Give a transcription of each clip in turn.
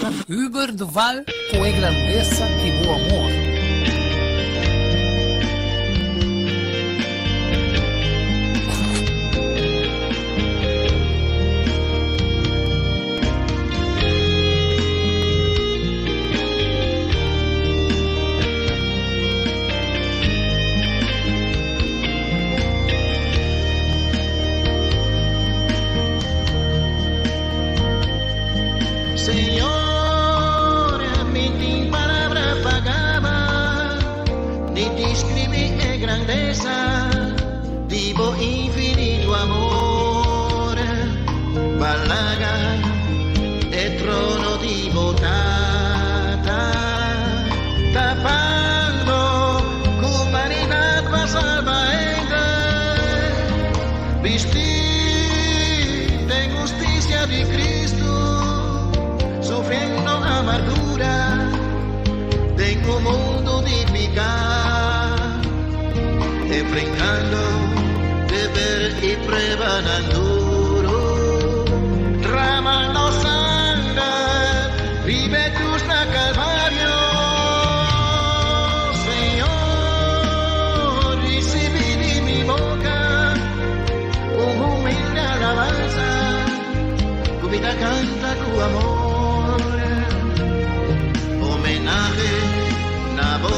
Hubert Duval cu e grandeza di bo amor. Señor, mi tin palabra pa gaba, ni describí e grandeza di bo infinito amor. B'a laga e trono di bo Tata, tapando cu humanidad pa salba hende. Bisti den husticia di Cristo, sufriendo amargura den un mundo di pica, enfrentando deber y pruebanan duro, dramando sanger riba e cruz na Calvario. Señor, ricibi di mi boca un humilde alabanza, cu mi ta canta cu amor, homenahe na bo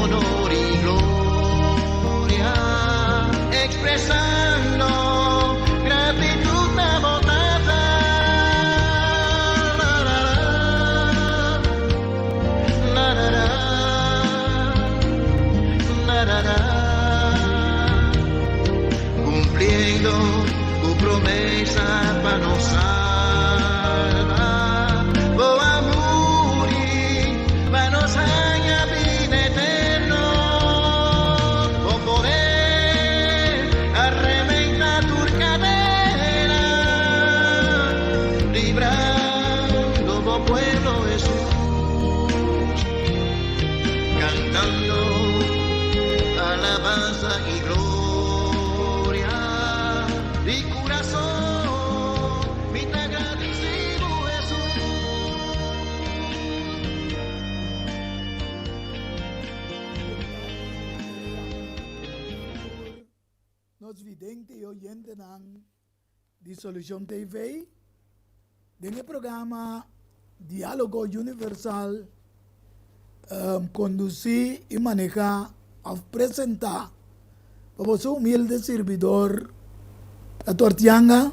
honor y gloria, expresando gratitud na bo Tata. La, la, la, la, la, la, la, la, cumpliendo tu promesa pa nos salva. Bo a muri pa nos haña bida eterno. Bo poder a reventá tur cadena, librando bo pueblo Jesús, cantando alabanza y gloria. Di corazón, mi te agradecido Jesús. Nos vidente y oyentenan di Solucion TV den e programa Dialogo Universal conduci y maneha of presenta pa boso humilde sirbidor Dator Tianga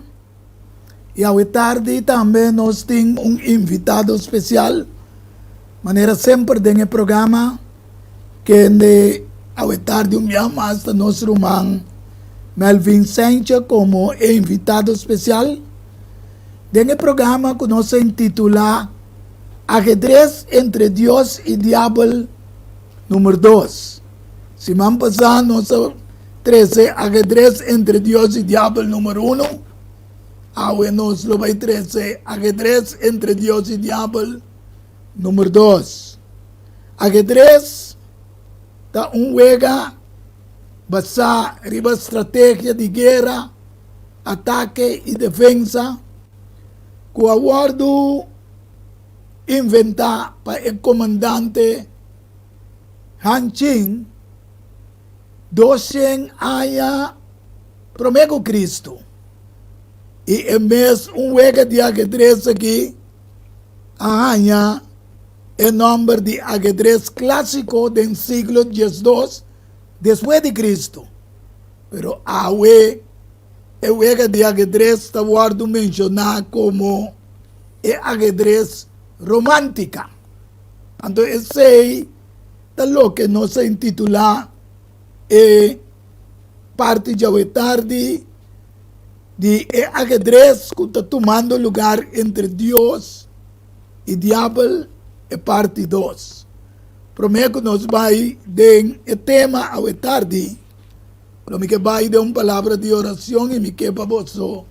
y awe tardi tambe nos tin un invitado special manera semper den e programa kende awe tardi un bia mas ta nos ruman Melvin Sanchez como e invitado special den e programa cu nos a intitula Ajedrez entre Dios y Diabel numer dos. Siman pasá nos a trese Ajedrez entre Dios y Diabel numer uno, awe nos lo bai trese Ajedrez entre Dios y Diabel numer dos. Ajedrez ta un wega basá riba strategia di guera, atake y defensa ku a wòrdu inventá pa e komandante Han Qing doshen aña promé ku Kristu. I e mes un wega di agedres aki a haña e nòmber di agedres klásiko den siglo diesdos despues di Kristu. Pero awe e wega di agedres ta wòrdu menshoná komo e agedres romántika. Anto esei ta loke nos a intitulá e parti djawe tardi di e agedres ku ta tumando lugar entre Dios i Diabel, e parti dos. Promé ku nos bai den e tema awe tardi, lo mi ke bai den un palabra di oracion y mi ke pa boso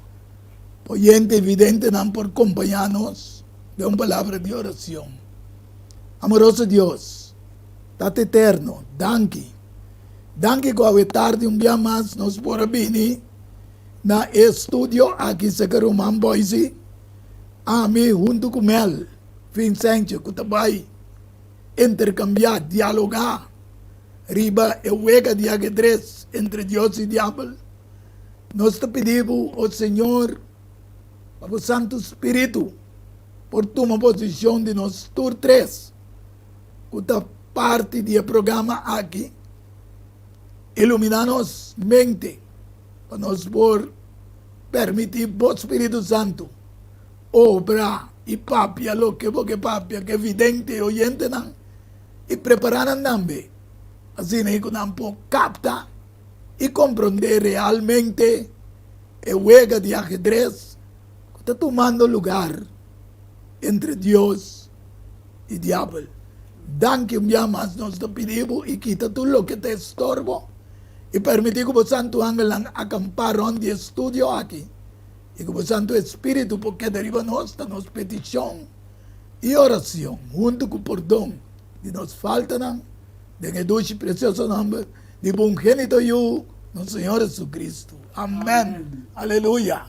oyente y videntenan por compaña nos den un palabra di oracion. Amoroso Dios, Tata Eterno, danki. Danki cu awe tardi un bia mas nos por a bini na e studio aki seca Ruman Boise, ami hunto cu Mel. Vincentje ku ta bai interkambiá, dialogá riba e wega di agedres entre Dios i Diabel. Nos ta pidi bo, o Señor, pa bo Santu Spiritu por tuma posishon di nos tur tres ku ta parti di e programa aki, iluminá nos mente pa nos por permití bo Spiritu Santu obra i papia loke bo ke papia ku e vidente i oyentenan i prepará nan tambe asina ku nan por kapta i komprondé realmente e wega di ahedres ku ta tumando lugar entre Dios i Diabel. Danki un bia mas nos ta pidi bo i kita tur loke ta estorbo i permití ku bo santu angelnan akampá rònt di e studio aki i ku bo Santu Espíritu por keda riba nos ta nos petishon i orashon huntu ku pordon di nos faltanan den e dushi presioso nòmber di bo ungénito Yu, nos Señor Jesucristo. Amèn. Aleluya.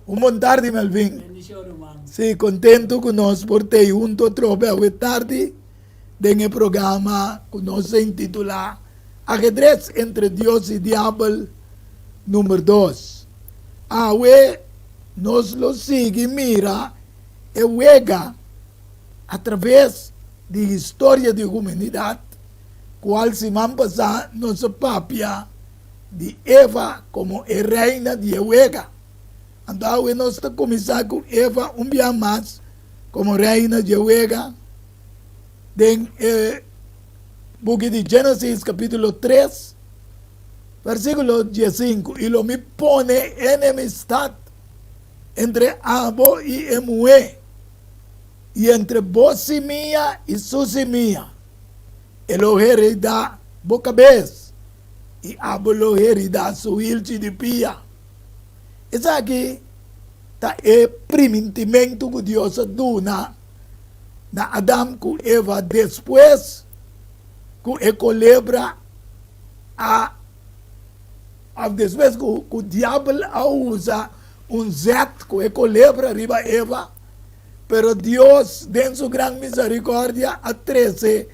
Un bon tardi, Melvin. Bendishon, ruman. Sí, kontentu ku nos por tei huntu atrobe awe tardi den e programa ku nos a intitulá Ajedrez entre Dios i Diabel number dos. Awe nos lo sigui mira e wega atraves di historia di humanidat, kual siman pasá nos a papia di Eva komo e reina di e wega. Anto awe nos ta kuminsá ku Eva un bia mas komo reina di e wega den e buki di Génesis kapítulo tres. Versíkulo diesinku, I lo mi pone enemistat entre abo i e muhé, i entre bo simia i su simia. E lo heridá bo kabes, i abo lo heridá su hilchi di pia. Esaki ta e primintimentu ku Dios a duna na Adam ku Eva despues ku e kolebra a òf despues ku ku diabel a usa un zèt ku e kolebra riba Eva, pero Dios den su gran misericordia a trese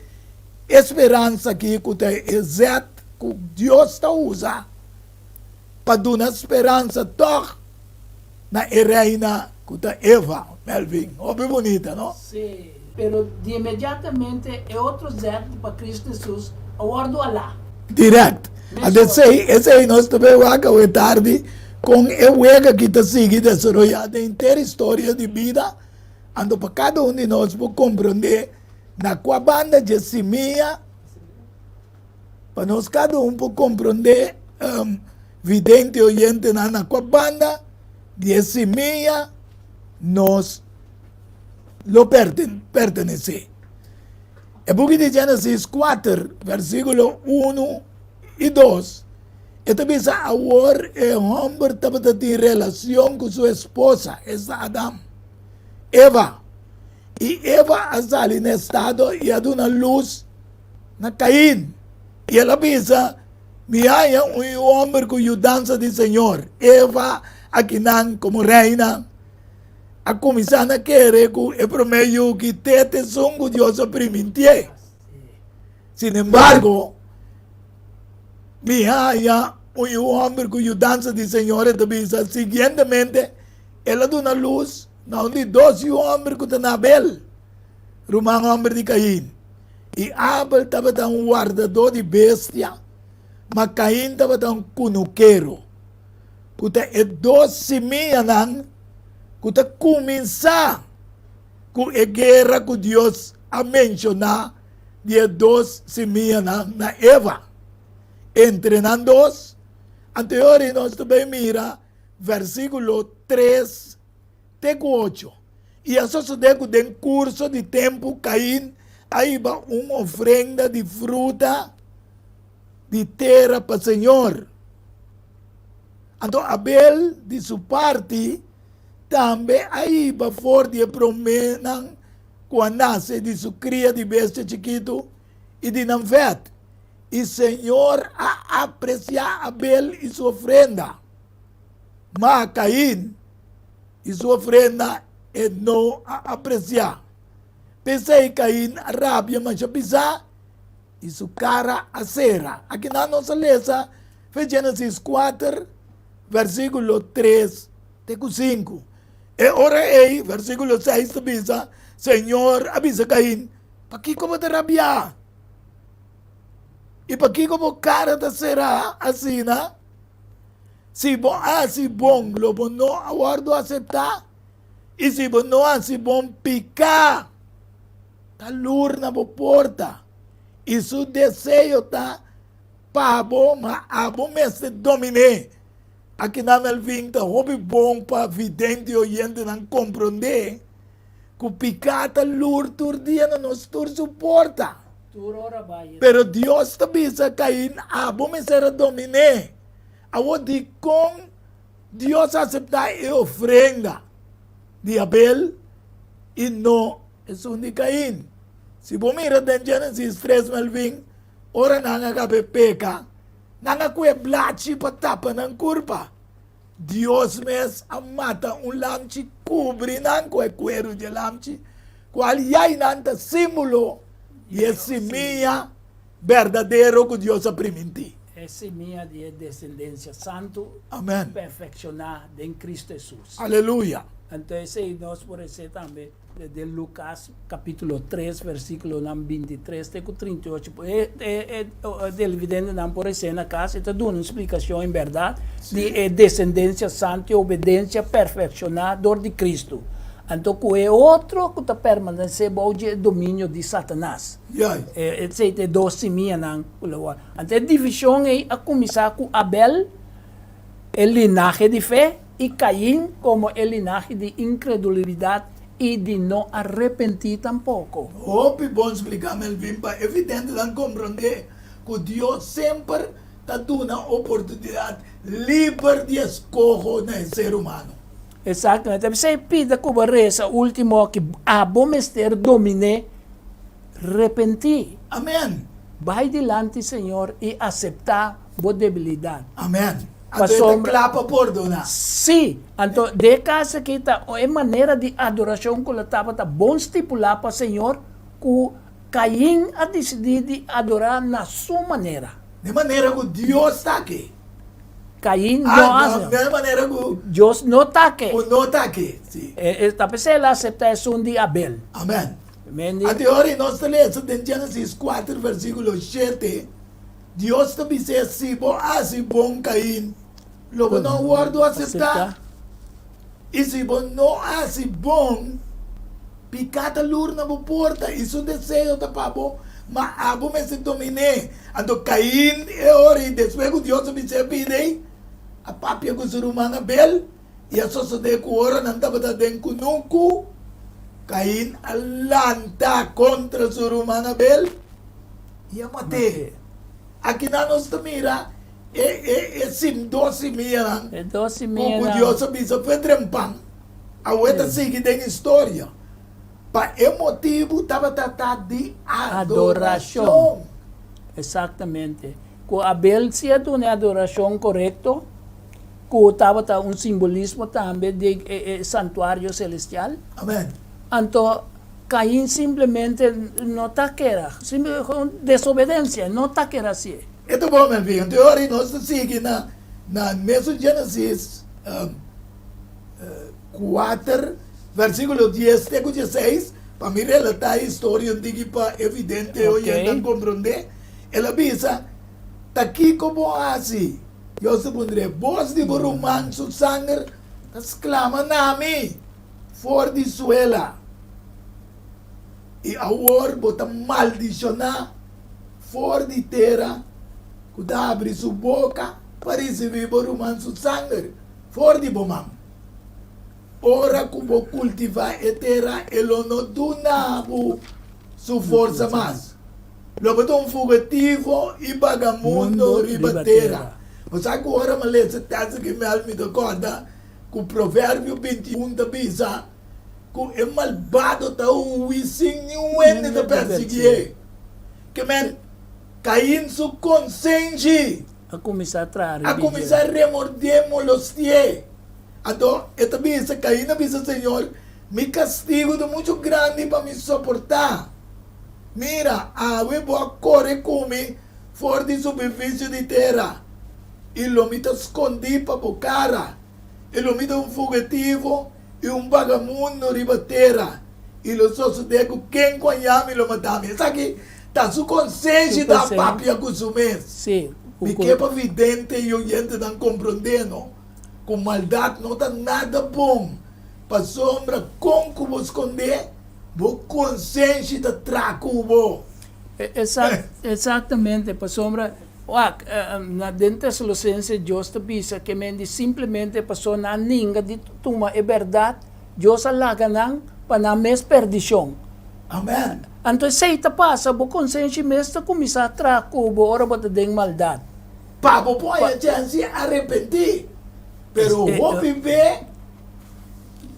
e speransa aki ku ta e zèt ku Dios ta usa pa duna speransa tòg na e reina ku ta Eva. Melvin, hopi bunita, no? Sí, pero di inmediatamente e otro zèt pa Cristo Hesus a wòrdu alá. Dirèkt. Anto esei, esei nos ta bay wak awe tardi kon e wega aki ta sigui desaroyá den henter historia di bida. Anto pa kada un di nos por komprondé na kua banda dje simia. Pa nos kada un por komprondé, vidente i oyentenan, na kua banda di e simia nos lo pertenesé. E buki di Génesis kuater, versíkulo unu i dos, e ta bisa, Awor e hòmber tabata tin relashon ku su esposa, esta Adam, Eva, i Eva a sali na estado i a duna lus na Kain, i el a bisa, Mi haña un yu hòmber ku yudansa di Señor. Eva, akinan komo reina, a kuminsá na kere ku e promé yu ki te ta esun ku Dios a primintié. Sinembargo, mi haña un yu hòmber ku yudansa di Señor, e ta bisa. Siguientemente, el a duna lus na un di dos yu hòmber ku ta na Abel, ruman hòmber di Kain. I Abel tabata un wardadó di bestia, ma Kain tabata un kunukero, ku ta e dos simianan ku ta kuminsá ku e guera ku Dios a menshoná di e dos simianan na Eva. Entre nan dos, anto e ora nos ta bai mira versíkulo tres te ku ocho. I a sosodé ku den kurso di tempu Kain a hiba un ofrenda di fruta di tera pa señor. Anto Abel di su parti tambe a hiba for di e proménan ku a nase di su kria di bestia chikitu i di nan vèt. I señor a apresiá Abel i su ofrenda, ma Kain i su ofrenda e no a apresiá. P'esei Kain a rabia masha pisá i su kara a sera. Akinan nos a lesa fe Génesis kuater, versíkulo tres te ku sinku. E ora ei, versíkulo seis ta bisa, Señor a bisa Kain, Pakiko bo ta rabiá? I pakiko bo kara ta será asina? Si bo hasi bon, lo bo no a wòrdu aseptá, i si bo no hasi bon, piká ta lur na bo porta, i su deseo ta pa bo, ma abo mester domin'é. Akinan Melvin ta hopi bon pa vidente i oyentenan komprondé ku piká ta lur tur dia na nos tur su porta. Tur ora bai. Pero Dios ta bisa Kain, Abo mester a domin'é. Awor dikon Dios a aseptá e ofrenda di Abel i no esun di Kain? Si bo mira den Génesis tres, Melvin, ora nan a kaba e peka, nan a kue blachi pa tapa nan kurpa. Dios mes a mata un lamchi kubri nan ku e kueru di e lamchi, kual yainan ta símbolo di e simia berdadero ku Dios a primintí. E simia di e desendensia santu Amen. perfekshoná den Kristu Hesus. Aleluya. Anto esei nos por hesé tambe den Lukas kapítulo tres versíkulonan 23 te ku 38. E e e televidentenan por hesé na kas, e ta duna un splikashon en bèrdat di e desendensia santu i obedensia perfekshoná dor di Kristu. Anto ku e otro ku ta permanesé bou di e dominio di Satanas. Esei ta e dos simianan ku lo wòrdu. Anto e divishon ei a kuminsá ku Abel, e linahe di fe, i Kain komo e linahe di inkredulidat i di no arepentí tampoko. Hopi bon spliká, Melvin, pa e videntenan komprondé ku Dios semper ta duna oportunidat liber di eskoho na e ser humano. Exactamente. P'esei pida ku bo resa ultimo ki abo mester dominé repentí. Amen. Bai dilanti Señor i aseptá bo debilidat. Amen. Anto e ta kla pa pordoná. Sí. Anto den e kas aki ta e manera di adorashon ku lo tabata bon stipulá pa Señor ku Kain a disidí di adorá na su manera. Den manera ku Dios ta ke. Kain no a. Ah, den manera ku. Dios no ta ke. Ku no ta ke, si. E ta p'esei el a aseptá esun di Abel. Amen. Anto ora nos ta lesa den Génesis kuater versíkulo shete, Dios ta bis'é, Si bo hasi bon, Kain, lo bo no wòrdu aseptá. I si bo no hasi bon, piká ta lur na bo porta, i su deseo ta pa bo, ma abo mester domin'é. Anto Kain e ora ei, despues ku Dios a bis'é bida ei, a papia ku su ruman Abel, i a sosodé ku ora nan tabata den kunuku, Kain a lanta kontra su ruman Abel i a mat'é. Akinan nos ta mira E e e sim dos simianan E dos ku simianan. Dios a bisa fe trempan, awe ta sigui den historia. Pa e motibu tabata ta di Adorashon. adorashon. Exactamente. Ku Abel si a duna e adorashon korekto, ku tabata un simbolismo tambe di e e santuario celestial. Amen. Anto Cain simplemente no ta kera, simple desobedencia, no ta kera hasié. E ta bon, mi amigo. Anto e ora nos ta sigui na na mesun Genesis kuater versikulo dies te ku dieseis pa mi relatá e historia un tiki pa e vidente oyentenan komprondé. El a bisa, Ta kiko bo hasi? Dios ta puntr'é, Bos di bo ruman su sanger ta sklama na mi for di suela, i awor bo ta maldishoná For di tera ku ta habri su boka pa risibí bo ruman su sanger for di bo man. Ora ku bo kultivá e tera e lo no duna bo su forsa mas. Lo bo ta un fugativo i bagamundo riba tera. Bo sa ku ora mi lesa tèks aki mèl mi ta kòrda ku Proverbio 21 ta bisa ku e malbado ta hui sin niun hende ta persiguié. Ke men Kain su konsenshi A kuminsá traha a riba dje. kuminsá remordé, molostié. Anto e ta bisa, Kain a bisa Señor, Mi kastigu ta muchu grandi pa mi soportá. Mira, awe bo a kore ku mi for di superfisio di tera, i lo mi ta skondí pa bo kara, i lo mi ta un fugitivo i un bagamundo riba tera, i lo sosodé ku ken ku a yami lo mata mi. Esaki ta su konsenshi ta papia ku su mes. Mi ke pa vidente i oyentenan komprondé no ku maldat no ta nada bon. Pasobra kon ku bo skondé, bo konsenshi ta tra ku bo. Eksaktamente, pasobra wak, na den Tesalosense Dios ta bisa ke men di simplemente pasobra nan a ninga di tuma e bèrdat, Dios a laga nan pa nan mes perdishon. Amen. Anto esei ta pasa, bo konsenshi mes ta kuminsá tra ku bo ora bo ta den maldat. Pa bo por haña chèns di arepentí. Pero hopi be.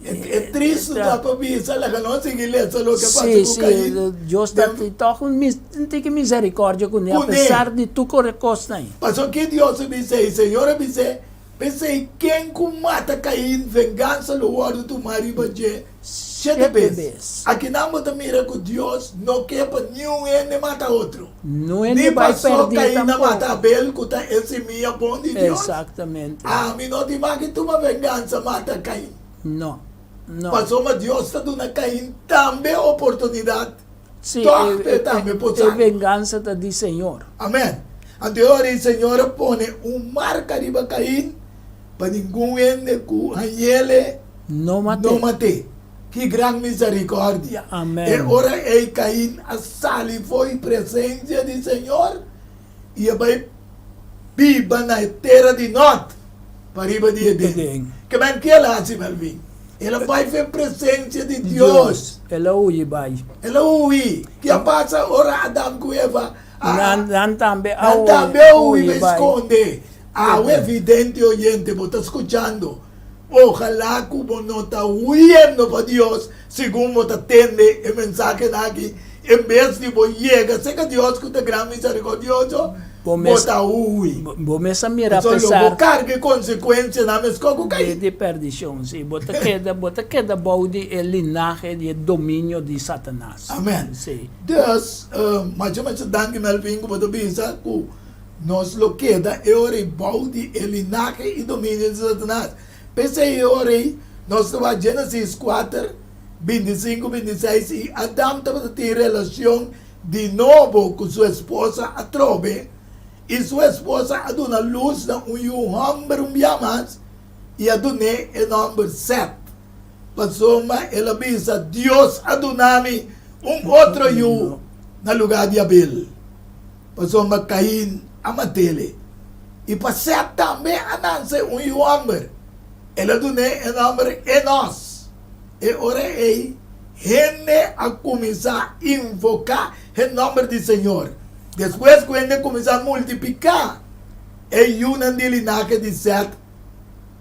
E tristu ta pa bisa, laga nos sigui lesa loke a pasa ku Kain. Sí, sí, Dios ta tin tòg un tiki misericordia kuné, apesar di tur kore kosnan. Pasobra ki Dios a bisa ei? Señor a bis'é, P'esei ken ku mata Kain, vengansa lo wòrdu tumá riba dje shete bes. Akinan bo ta mira ku Dios no ke pa niun hende mata otro. Ni pasó Kain a mata Abel ku ta e simia bon di Dios. Ami no tin mas ki tuma vengansa mata Kain. Pasobra Dios ta duna Kain tambe oportunidat tòg p'e tambe por sa. E vengansa ta di Señor. Amen. Anto e ora ei Señor a pone un marka riba Kain pa ningun hende ku hañ'ele no mat'é. Ki gran misericordia! Amen. E ora ei Cain a sali fo'i presencia di Señor i a bai biba na e tera di Nod, pariba di Eden. Ke men ki el a haci, Melvin? El a bai fo'i presencia di Dios. El a hui bai. El a hui. Ki a pasa ora Adam cu Eva a. Nan tambe a hui. Nan tambe a hui bai sconde. Awe, vidente oyente, bo ta scuchando. Ojalá ku bo no ta huyendo pa Dios segun bo ta tende e mensahenan aki. En bes di bo yega serka Dios ku ta gran miserikordioso, bo ta hui. Bo mes a mira Pasobra lo bo karga e konsekuensianan meskos ku Kain. Di perdishon, sí. Bo ta keda, bo ta keda bou di e linahe di e dominio di Satanas. Amen. Sí. Dus, masha masha danki Melvin ku bo ta bisa ku Nos lo keda e ora ei bou di e linahe i dominio di Satanas. P'esei e ora ei nos ta wak Genesis kuater, bintisinku, bintiseis, i Adam tabata tin relacion di nobo ku su esposa atrobe, i su esposa a duna lus na un yu hòmber un bia mas, i a dun'é e nòmber Sèt, pasobra el a bisa, Dios a duna mi un otro yu na lugá di Abel. Pasobra Kain a mat'ele. I pa Sèt tambe a nanse un yu hòmber. El a dun'é e nòmber Enòs. E ora ei hende a kuminsá invoká e nòmber di señor. Despues ku hende kuminsá multipliká, e yunan di linahe di Sèt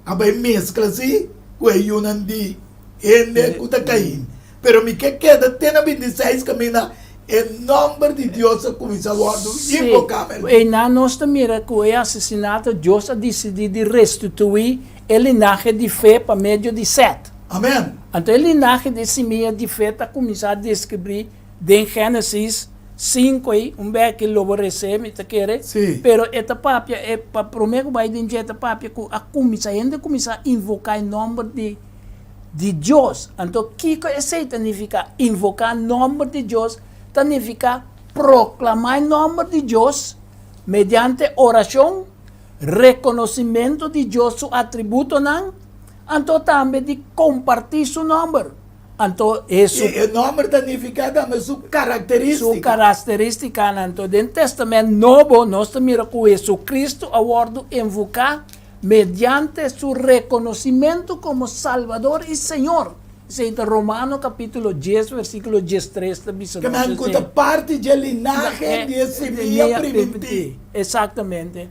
a bai meskla si ku e yunan di hende ku ta Kain. Pero mi ke keda te na bintiseis kaminda e nòmber di Dios a kuminsá wòrdu invoká. Sí, einan nos ta mira ku e asesinato Dios a disidí di restituí e linahe di fe pa medio di Sèt. Amèn. Anto e linahe di e simia di fe ta kuminsá deskribí den Génesis sinku ei, un bèki lo bo resé, mi ta kere. Sí. Pero e ta papia, e pa promé ku bai den dje e ta papia ku a kuminsá, hende a kuminsá invoká e nòmber di. Di Dios. Anto kiko esei ta nifiká? Invoká nòmber di Dios ta nifiká proklamá e nòmber di Dios mediante orashon, rekonosimentu di Dios su atributonan, anto tambe di kompartí su nòmber. Anto Hesu. I e nòmber ta nifiká tambe su karakterístika. Su karakterístikanan. Anto den Tèstamènt Nobo nos ta mira ku Hesukristu a wòrdu invoká Mediante su reconocimento como Salvador y Señor. Esey ta Romano capítulo dies versículo diestres ta bisa nos Kemen cu esey. ta parti dje linahe di e simia primintí. Exactamente.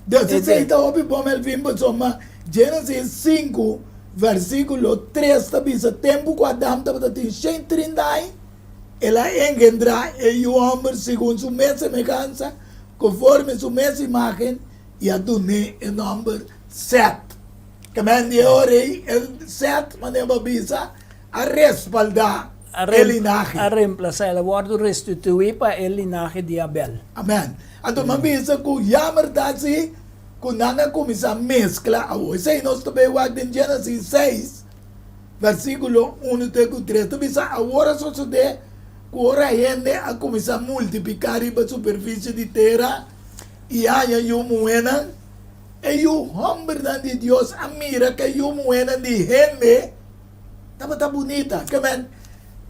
Dus esey ta hopi bon Melvin pasobra Genesis sinku versículo tres ta bisa tempu cu Adam tabata tin shen trinta aña el a engendra e yu homber segun su mes semehansa conforme su mes imagen i a dun'é e nòmber Sèt. Kemen di e ora ei, e Sèt, manera bo a bisa, A respaldá e linahe. A remplasá, el a wòrdu restituí pa e linahe di Abel. Amèn. Anto mi a bisa ku yammer ta si ku nan a kuminsá meskla awor. Esei nos ta bai wak den Génesis seis, versíkulo unu te ku tres. Ta bisa, Awor a sosodé ku ora hende a kuminsá multipliká riba superfisie di tera i haña yu muhénan, e yu hòmbernan di Dios a mira ku e yu muhénan di hende Tabata bunita. Ke men,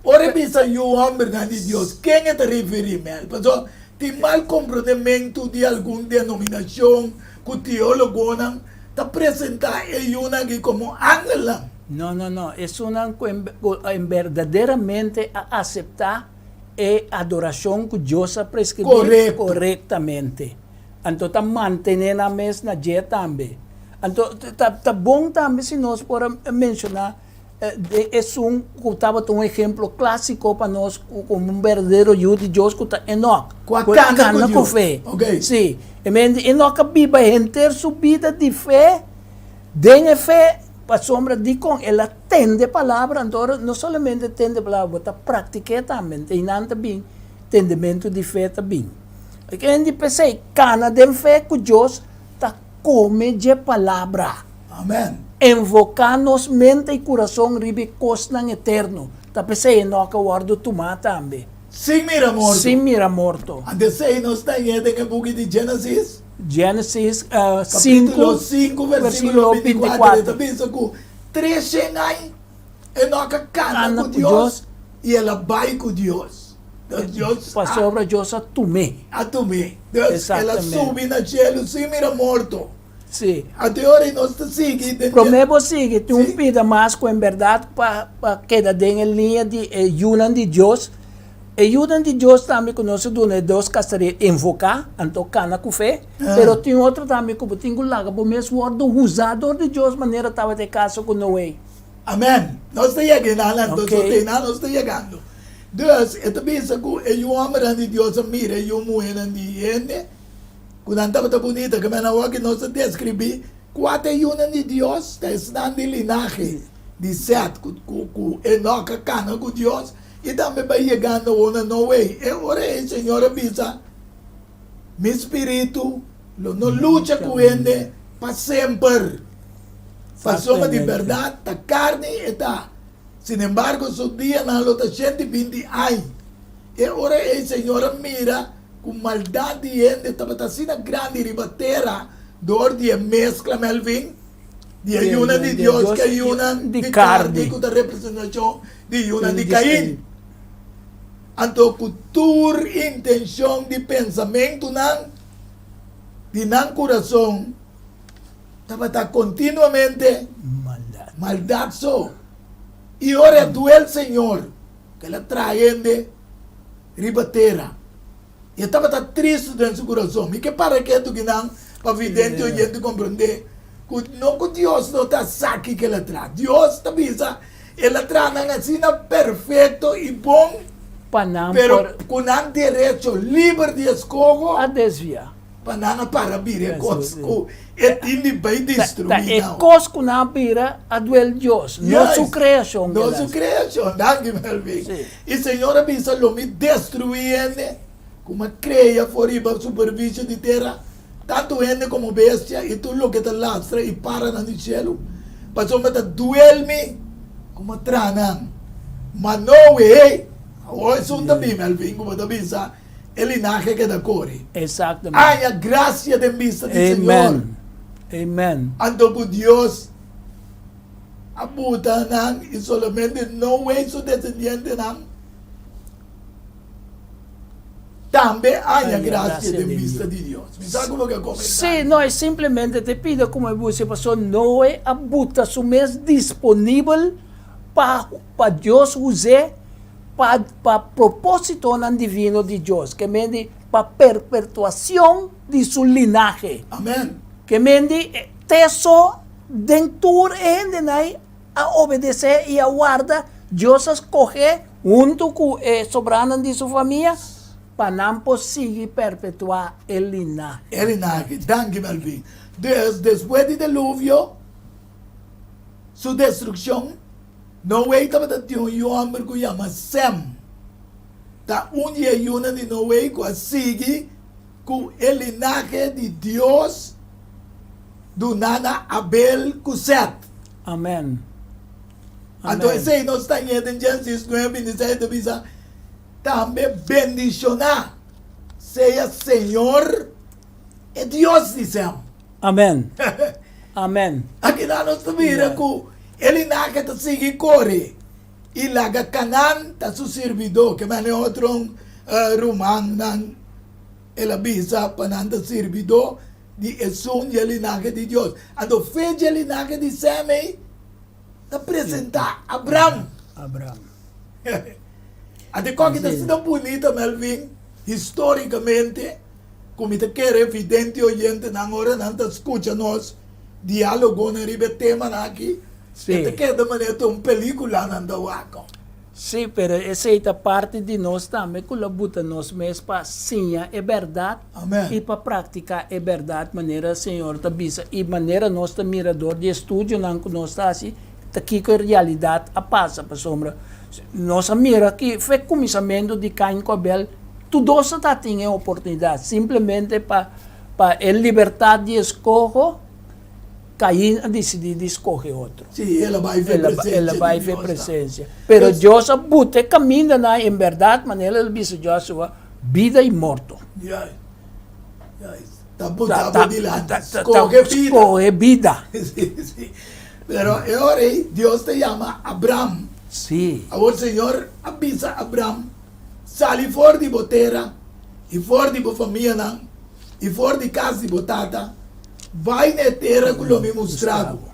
ora e bisa yu hòmbernan di Dios, ken e ta referí mel? Pasobra tin mal komprondementu di algun denominashon ku teólogonan ta presentá e yunan aki komo angelnan. No, no, no. Esunnan ku en berdaderamente a aseptá e adorashon ku Dios a preskribí korektamente. Anto ta mantené nan mes na dje tambe. Anto ta ta bon tambe si nos por a menshoná den esun ku tabata un ehemplo klásiko pa nos komo un berdadero yu di Dios ku ta Enòk. Ku a kana ku fe. Sí. E men di Enòk a biba henter su bida di fe den e fe pasobra dikon el a tende palabra anto ora no solamente tende palabra bo ta praktik'é tambe. Einan ta bin tendementu di fe ta bin. Ken di p'esei kana den fe ku Dios ta kome dje palabra. Amen. Envoká nos mente i kurason riba e kosnan eterno. Ta p'esei Enòk a wòrdu tumá tambe. Sin mira morto. Sin mira morto. Anto esei nos ta hañ'é den e buki di Génesis. Génesis sinku, Kapítulo sinku, versíkulo bintikuater, e ta bisa ku treshen aña Enòk a kana ku Dios i el a bai ku Dios. Dus Dios a. Pasobra Dios a tum'é. A tum'é. Dus el a subi na shelu sin mira morto. Sí. Anto e ora ei nos ta sigui den. Promé bo sigui, tin un pida mas ku en bèrdat pa pa keda den e liña di e yunan di Dios. E yunan di Dios tambe ku nos a duna e dos kasaria enfoká, anto kana ku fe. Pero tin otro tambe ku bo tin ku laga bo mes wòrdu usá dor di Dios manera tabata e kaso ku Noe. Amen. Nos ta yega einan anto, so te einan nos ta yegando. Dus, e ta bisa ku e yu hòmbernan di Dios a mira e yu muhénan di hende, ku nan tabata bunita. Ke men awor ku nos ta deskribí kua ta e yunan di Dios, ta esnan di linahe di Sèt, ku ku Enòk a kana ku Dios, i tambe bai yegando awor na Noe. E ora ei Señor a bisa, Mi spiritu lo no lucha ku hende pa semper. Pasobra di bèrdat ta karni e ta. Sinembargo, su dianan lo ta shenti binti aña. E ora ei Señor a mira ku maldat di hende tabata asina grandi riba tera dor di e meskla, Melvin, di e yunan di Dios ku e yunan di karni ku ta representashon di yunan di Kain. Anto ku tur intenshon di pensamentunan di nan kurason tabata kontinuamente maldat so. I ora e duel Señor ku el a traha hende riba tera, i e tabata tristu den su kurason. Mi ke para ketu kinan pa vidente oyente komprendé ku no ku Dios no ta sa kiko el a traha. Dios ta bisa El a traha nan asina perfecto i bon, Pa nan pero por. cu nan derecho liber di escoho, A desvia. pa nan a para bira e cos cu e tin di bay Ta, ta destrui e nan. cos cu nan a bira a duel Dios, no su Juist, creacion no keda su así. creacion. Danki, Melvin. Sí. I Señor a bisa, Lo mi destrui hende cu mi a crea for riba superficie di tera. Tantu hende komo bestia i tur loke ta lastra i paranan di shelu, pasobra ta duel mi ku mi a traha nan. Ma Noe, awor esun ta bin, Melvin, ku bo ta bisa, e linahe keda kore. Exactamente. Haña grasia den bista di Señor. Amen. Amen. Anto ku Dios a buta nan i solamente Noe i su desendientenan. Tambe haña gracia den bista di Dios. Mi sa ku bo ke komentá. Sí, no, e simplemente te pida komo e busi pasobra Noe a buta su mes disponibel pa pa Dios us'é pa pa propósitonan divino di Dios, ke men di pa perpetuacion di su linahe. Amen. Ke men di te so den tur e hendenan ei a obedesé i a warda, Dios a skohé huntu ku e sobranan di su famia pa nan por sigui perpetuá e linahe. E linahe. Danki, Melvin. Dus, despues di Deluvio, su destrukshon. Noe tabata tin un yu hòmber ku yama Sem. Ta un di e yunan di Noe ku a sigui ku e linahe di Dios duná na Abel ku Sèt. Amèn. Anto Amèn. esei nos ta ñe den Génesis 9, 26 ta bisa, Tambe bendishoná sea Señor e Dios di Sem. Amèn. Amèn. Akinan nos ta mira ku e linahe ta sigui kore i laga Kanan ta su sirbidó, ke mane otro rumannan el a bisa pa nan ta sirbidó di esun dje linahe di Dios. Anto fe dje linahe di Sem ei ta presentá Abram. Abram. Anto e koki ta asina bunita, Melvin, histórikamente, ku mi ta kere vidente oyentenan ora nan ta skucha nos diálogonan riba e temanan aki, e ta keda manera ta un pelíkula nan ta wak. Sí, pero esei ta parti di nos tambe ku lo buta nos mes pa siña e bèrdat i pa praktiká e bèrdat manera Señor ta bisa i manera nos ta mira dor di e studionan ku nos ta hasi ta kiko e realidat a pasa. Pasobra nos a mira ki fe kuminsamentu di Kain ku Abel tur dos ta tin e oportunidat simplemente pa pa e libertat di eskoho. Cain a disidí di skohe otro. Sí, el a bai fe presencia El a bai di fe Dios ta. presencia. Pero Dios a buta e camindanan en berdad, manera el a bisa Joshua, bida y morto. Juist, juist. Ta buta Ta, bo dilanti. ta, ta, Skohe bida. Skohe bida. Sí, sí. Pero e ora ei Dios ta yama Abram. Sí. Awor Señor a bisa Abram, Sali for di bo tera i for di bo famianan i for di kas di bo tata, bai na e tera ku lo mi mustra bo,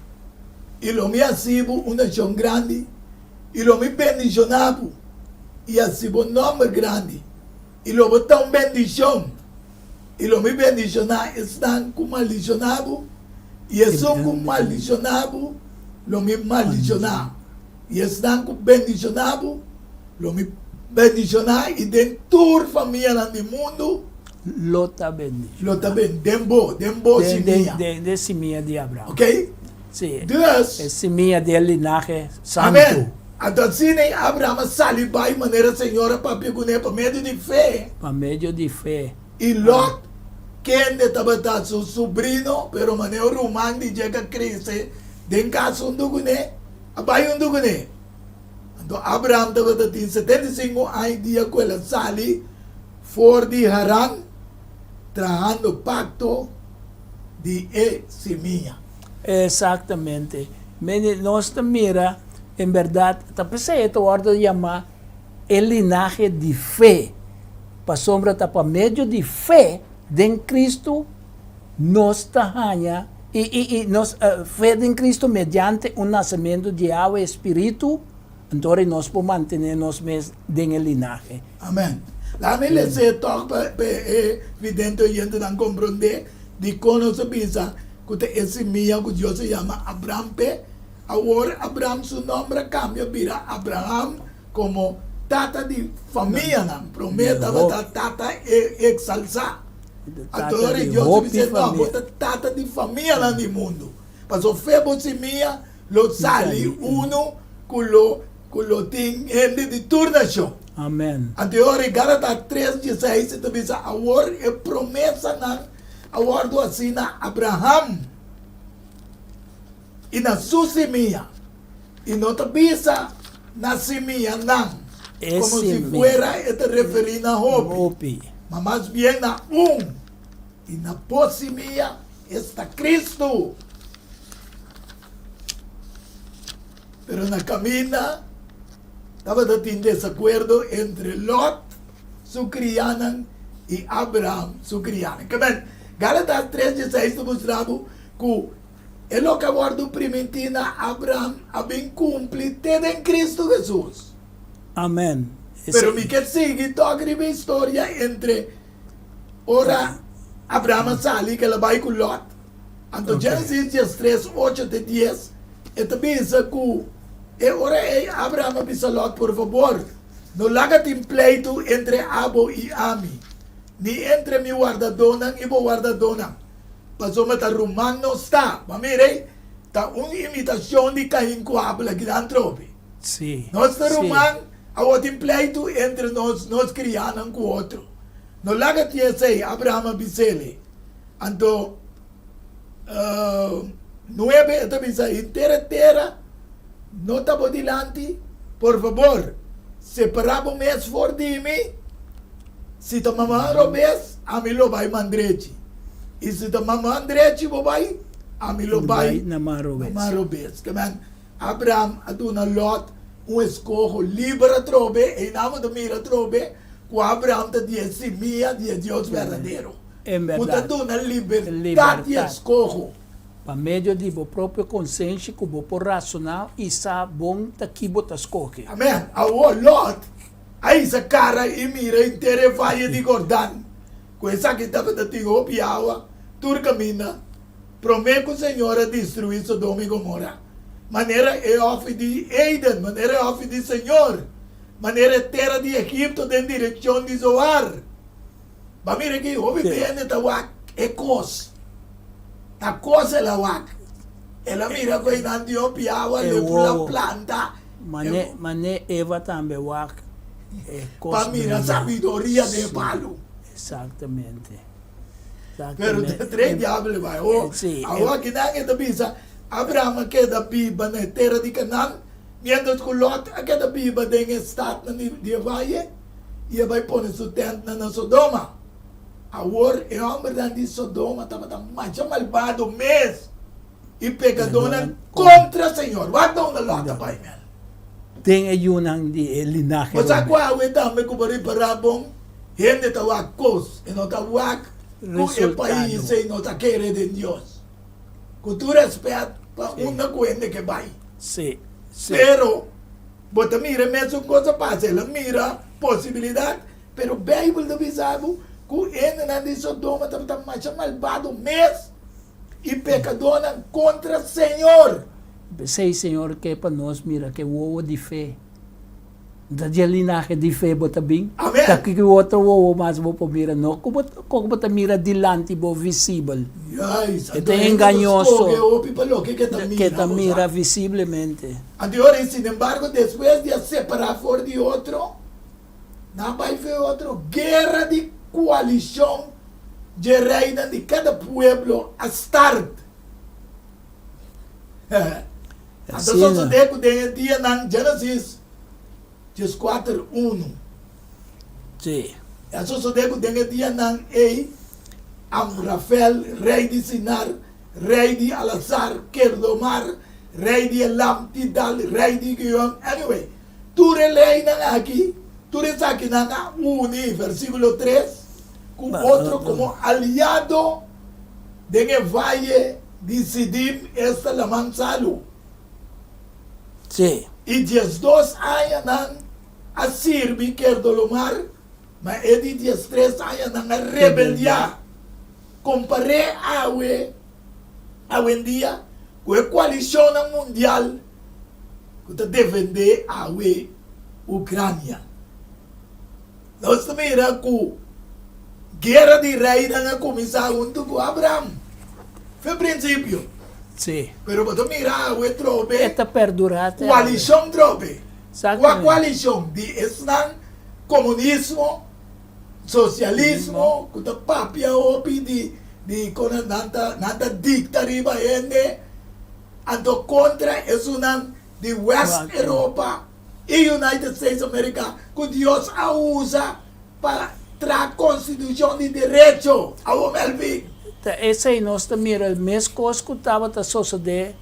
i lo mi hasi bo un nashon grandi, i lo mi bendishoná bo i hasi bo nòmber grandi, i lo bo ta un bendishon, i lo mi bendishoná esnan ku maldishoná bo, i esun ku maldishoná bo lo mi maldishoná, i esnan ku bendishoná bo lo mi bendishoná, i den tur famianan di mundu. Lo ta bendishoná. Lo ta ben, den bo, den bo simia. Den, den simia di Abraham. Ok? Sí. Dus. E simia di e linahe santu. Amen. Anto asina ei Abraham a sali bai manera Señor a papia kuné pa medio di fe. Pa medio di fe. I Lot, kende tabata su subrino, pero manera un ruman di dje ka krese den kas huntu kuné, a bai huntu kuné. Anto Abraham tabata tin 75 aña dia ku el a sali For di Haran, trahando pakto di e simia. Exactamente. Mene nos ta mira, en berdad, ta p'esei e ta wordo yama e linahe di fe, pasobra ta pa medio di fe den Cristo nos ta haña, i, i, i nos, fe den Cristo mediante un nacemento di awa i Spiritu, Anto ora nos por mantené nos mes den e linahe. Amèn. Laga mi les'é tòg pa e vidente oyentenan komprondé dikon nos a bisa ku ta e simia ku Dios a yama Abram p'e. Awor Abram su nòmber a kambia bira Abraham komo tata di famianan. Promé tabata tata eksalsá. Anto ora Dios a bis'é, No, bo ta tata di famianan di mundu. Pasobra fe bo simia Lo sali unu ku lo ku lo tin hende di tur nashon. Amen. Anto e ora e Galata tres dieseis e ta bisa, Awor e promesanan a wòrdu hasi na Abraham i na su simia, i no ta bisa na simianan, E komo si simia. fuera e ta referí na hopi, Hopi. ma mas bien na un, i na bo simia, Esta Cristo. Pero na caminda tabata tin desacuerdo entre Lot su crianan y Abraham su crianan. Ke men, Galatas tres dieseis ta mustra bo cu e loke a wordo priminti na Abraham a bin cumpli te den Cristo Jesus. Amen. Pero mi ke sigui tok riba e historia entre Ora Abraham a sali ku el a bai ku Lòt, anto Génesis diestres, ocho te dies, e ta bisa ku e ora ei Abraham a bisa Lòt, Por fabor, no laga tin pleitu entre abo i ami, ni entre mi wardadónan i bo wardadónan, pasobra ta ruman nos ta. Bo a mira ei? Ta un imitashon di Kain ku Abel aki nan trobe. Sí. Nos ta Sí. ruman, awor tin pleitu entre nos, nos kriánan ku otro. No laga tin esei, Abraham a bis'el. Anto, nuebe e ta bisa, Henter e tera no ta bo dilanti? Por fabor, separá bo mes for di mi. Si ta mama robes, ami lo bai man drechi. I si ta mama drechi bo bai, ami lo bai na man robes. Man robes. Ke men, Abraham a duna Lot un eskoho liber atrobe, einan bo ta mira atrobe ku Abraham ta di e simia di e Dios berdadero. En Ku ta bèrdat. duna libertat di Libertat. eskoho. Pa medio di bo propio konsenshi ku bo por rasoná i sa bon ta ki bo ta skohe. Amen. Awor Lot a hisa kara i mira henter e vaye di Gordan, ku esaki tabata tin hopi awa tur kaminda, promé ku Señor a destruí Sodoma i Gomora, manera e hòfi di Eden, manera e hòfi di Señor, manera e tera di Egipto den direkshon di Zoar. Ba mira ki hopi hende ta wak e kos. Ta kos el a wak. El a mira ku einan tin hopi awa, E lepula wowo. planta. Mane, mane Eva tambe wak e kos Pa mira brinda. sabiduria den e Sí, palu. exactamente. Pero Exactamente. tres diabel bai. Awor, Sí, awor akinan e ta bisa, Abraham a keda biba na e tera di Canaan, mientras ku Lot a keda biba den e statnan di di e vaye. I a bai pone su tèntnan na Sodoma. Awor e hòmbernan di Sodoma tabata masha malbado mes i pekadónan kontra Señor. Wak ta unda Lòt a bai, mel. Den e yunan di e linahe Bo sa Rubén. ku awe tambe ku bo ripará bon, hende ta wak kos, e no ta wak ku e pais ei no ta kere den Dios. Ku tur rèspèt pa unda ku hende ke bai. Sí, sí. Pero. Bo ta mira e mesun kos a pasa. El a mira posibilidat, pero Beibel ta bisa bo ku hendenan di Sodoma tabata masha malbado mes i pekadónan kontra Señor. P'esei Señor ke pa nos mira ke wowo di fe. Ta dje linahe di fe bo ta bin? Amen. Ta ki otro wowo mas bo por mira? No ku bo ku bo ta mira dilanti bo visibel. Juist. E Anto ta hende ta engañoso. skohe hopi pa loke ke ta mira, Ke ta bo sa. mira visiblemente. Anto ora ei, sinembargo, despues di a separá for di otro, nan a bai fe otro. Guera di koalishon dje reinan di kada pueblo a start. Anto sosodé ku den e dianan, Génesis dieskuater, unu. Sí. A sosodé ku den e dianan ei, Amrafel, rei di Sinar, rei di Alasar, Kerdomar, rei di Elam, Tidal, rei di Gion, anyway, tur e leinan aki, tur esakinan a uni, versíkulo tres, ku otro komo aliado den e vaye di Sidim, esta Laman Salu. Sí. I diesdos aña nan a sirbi Kerdolomar, ma e di diestres aña nan a rebeldiá. Kompar'é awe, awendia, ku e koalishonnan mundial ku ta defendé awe Ukrania. Nos ta mira ku guera di reinan a kuminsá huntu ku Abraham fe prinsipio. Sí. Pero bo ta mira awe trobe E ta perdurá te awe. koalishon trobe. Kua Exactamente. koalishon? Di esnan komunismo. Socialismo cu ta papia hopi di di con nan ta nan ta dicta riba hende anto contra esunnan di West Europa y United States America cu Dios a usa pa traha constitucion di derecho. Awor Melvin. Ta esey nos ta mira mescos cu tabata sosode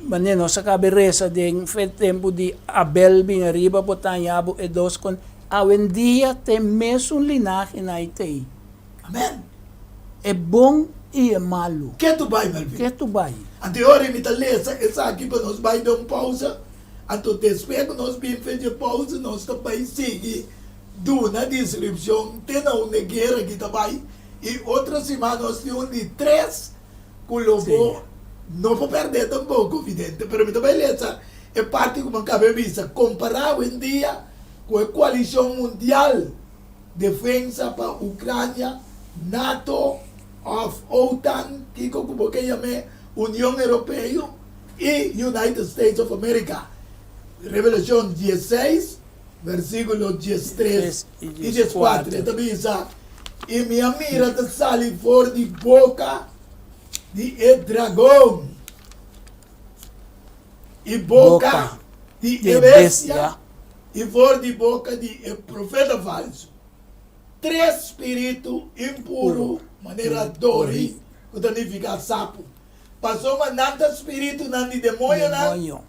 Manera nos a kabe resa den fe tempu di Abel bin ariba por ta haña bo e dos kon awendia te mesun linahe na e tei. Amen. E bon i e malu. Ke tu bai, Melvin? Ke tu bai? Anto e ora mi ta lesa esaki pa nos bai den un pausa, anto despues ku nos bin fe dje pausa nos ta bai sigui duna deskripshon te na unda e guera aki ta bai i otro siman nos tin un di tres Ku lo bo no por pèrdè tampoko, vidente. Pero mi ta bai lesa e parti ku mi a kaba bisa, Kompará awendia ku e koalishon mundial defensa pa Ukrania, nato òf OTAN, kiko ku bo ke yam'é, Union Europeo i United States of America. Revelashon diesseis, versíkulo diestres i dieskuater, e ta bisa, I mi a mira ta sali for di boka di e dragon i boka di e bestia i for di boka di e profeta falsu, tres spiritu impuru manera dori, ku ta nifiká sapu. Pasobra nan ta spiritunan di demoñonan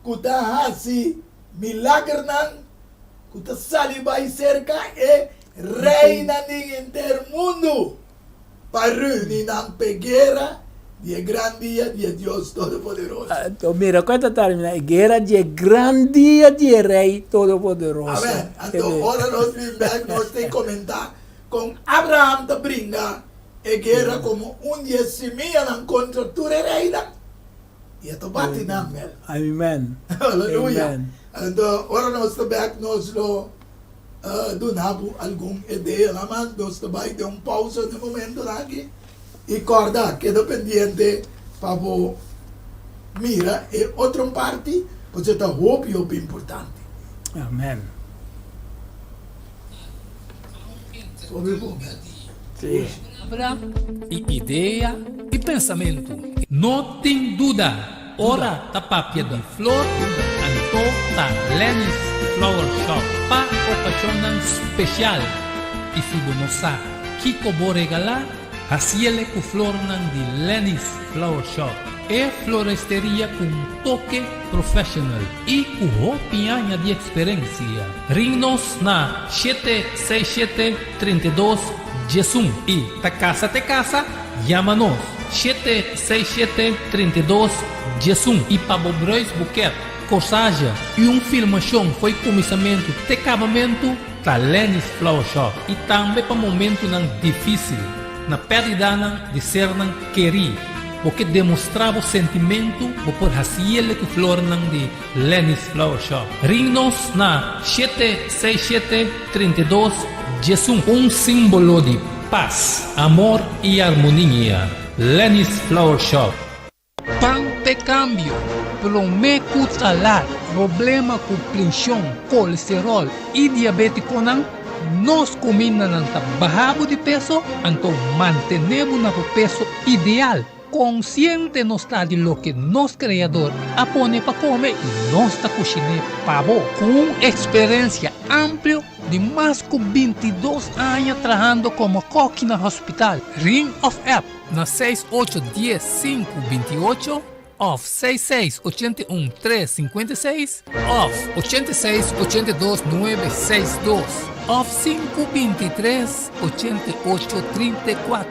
ku ta hasi milagernan ku ta sali bai serka e reinan di henter mundu pa reuni nan p'e guera di e gran dia di e Dios Todopoderoso. Anto mira kon e ta terminá, e guera di e gran dia di e Rei Todopoderoso. Amen. Anto ora nos bin bèk nos tin komentá kon Abraham ta bringa E guera komo un di e simianan kontra tur e reinan, i e ta bati nan mel. Amen. Aleluya. Anto, ora nos ta bek, nos lo duna bo algun ideanan, mas nos ta bai den un pausa den momentonan aki. I kòrda, keda pendiente pa bo mira e otro parti, pasobra ta hopi, hopi importante. Amen. Palabra i idea i pensamentu. No tin duda, ora ta papia di flor, anto ta Lenny's Flower Shop pa okashonnan spesial. I si bo no sa kiko bo regalá, hasiele ku flornan di Lenny's Flower Shop, e floresteria ku un toke professional i ku hopi aña di eksperensia. Ring nos na shete seis shete 32 11 i ta kasa te kasa, yama nos shete seis shete 32 11 i pa bo bruis buket, korsage i un filmashon fo'i kuminsamentu te kabamentu ta Lenny's Flower Shop i tambe pa momentunan difisil na pèrdidanan di sernan kerí. Bo ke demostrá bo sentimentu bo por hasiele ku flornan di Lenny's Flower Shop. Ring nos na shete seis shete 32 11. Un simbolo di pas, amor i armonia. Lenny's Flower Shop. Pan p'e kambio, promé ku ta lat. Problema ku prenshon, kolesteròl i diabétikonan, nos kumindanan ta baha bo di peso, anto mantené bo na bo peso ideal. Konsiente nos ta di loke nos Kreador a pone pa kome i nos ta kushiné pa bo. Ku un eksperensia amplio di mas ku 22 aña trahando komo kòki na hospital, ring òf app na seis ocho dies sinku 28 òf seis seis 81 tres 56 òf 86 82 nuebe seis dos òf sinku 23 88 34.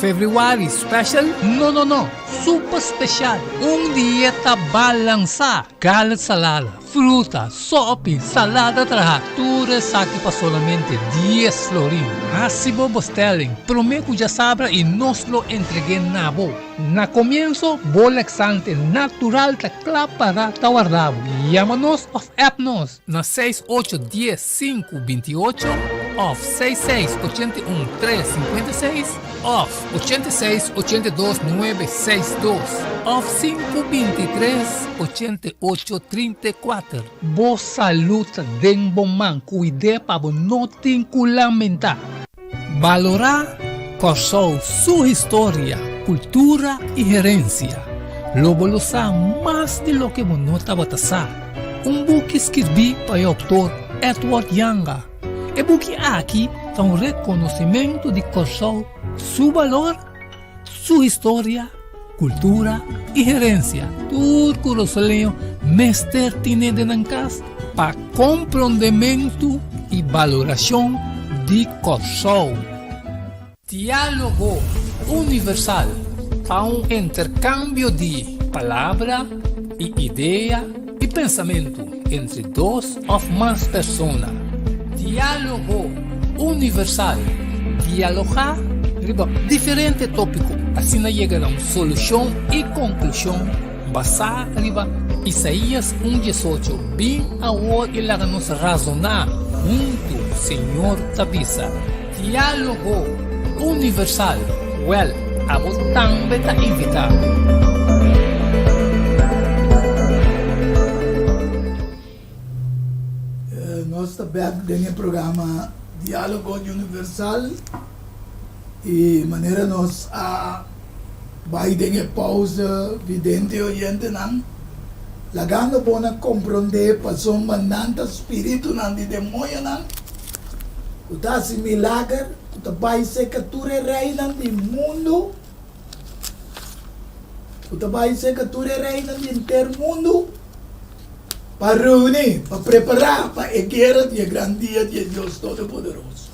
Februari special? No no no! Super special! Un dieta balansá! Garlic salada, fruta, sopi, salada traha, tur esaki pa solamente dies florin. Hasi bo bestelling prome ku djasabra i nos lo entreg'é na bo. Na komienso, bo laxante natural ta kla para ta warda bo. Yama nos òf app nos na seis ocho dies sinku 28 òf seis seis 81 tres 56 òf 86 82 nuebe seis dos òf sinku 23 88 34. Bo salud ta den bo man, kuid'é pa bo no tin ku lamentá. Balorá Kòrsou su historia, kultura i herensia. Lo bo lo sa mas di loke bo no tabata sa. Un buki skirbí pa e outor Edward Janga. E buki aki ta un rekonosimentu di Kòrsou su balor, su historia, kultura i herensia. Tur kurasoleño mester tine den nan kas pa komprondementu i balorashon di Kòrsou. Diálogo Universal ta un interkambio di palabra i idea i pensamentu entre dos òf mas persona. Diálogo Universal, Dialogá riba diferente tópiko, asina yega na un solushon i konklushon basá riba Isaías un 18, Bin awor i laga nos razoná huntu, Señor ta bisa. Diálogo Universal, Wèl, abo tambe ta invitá. Nos ta bek den e programa Dialogo Universal y manera nos a bay den e pausa vidente y oyentenan lagando bo na comprende pasobra nan ta spiritunan di demoñonan cu ta haci milager cu ta bay seca tur e reynan di mundo. Ku ta bai serka tur e reinan di henter mundu pa reuní, pa prepará pa e guera di e gran dia di e Dios Todopoderoso.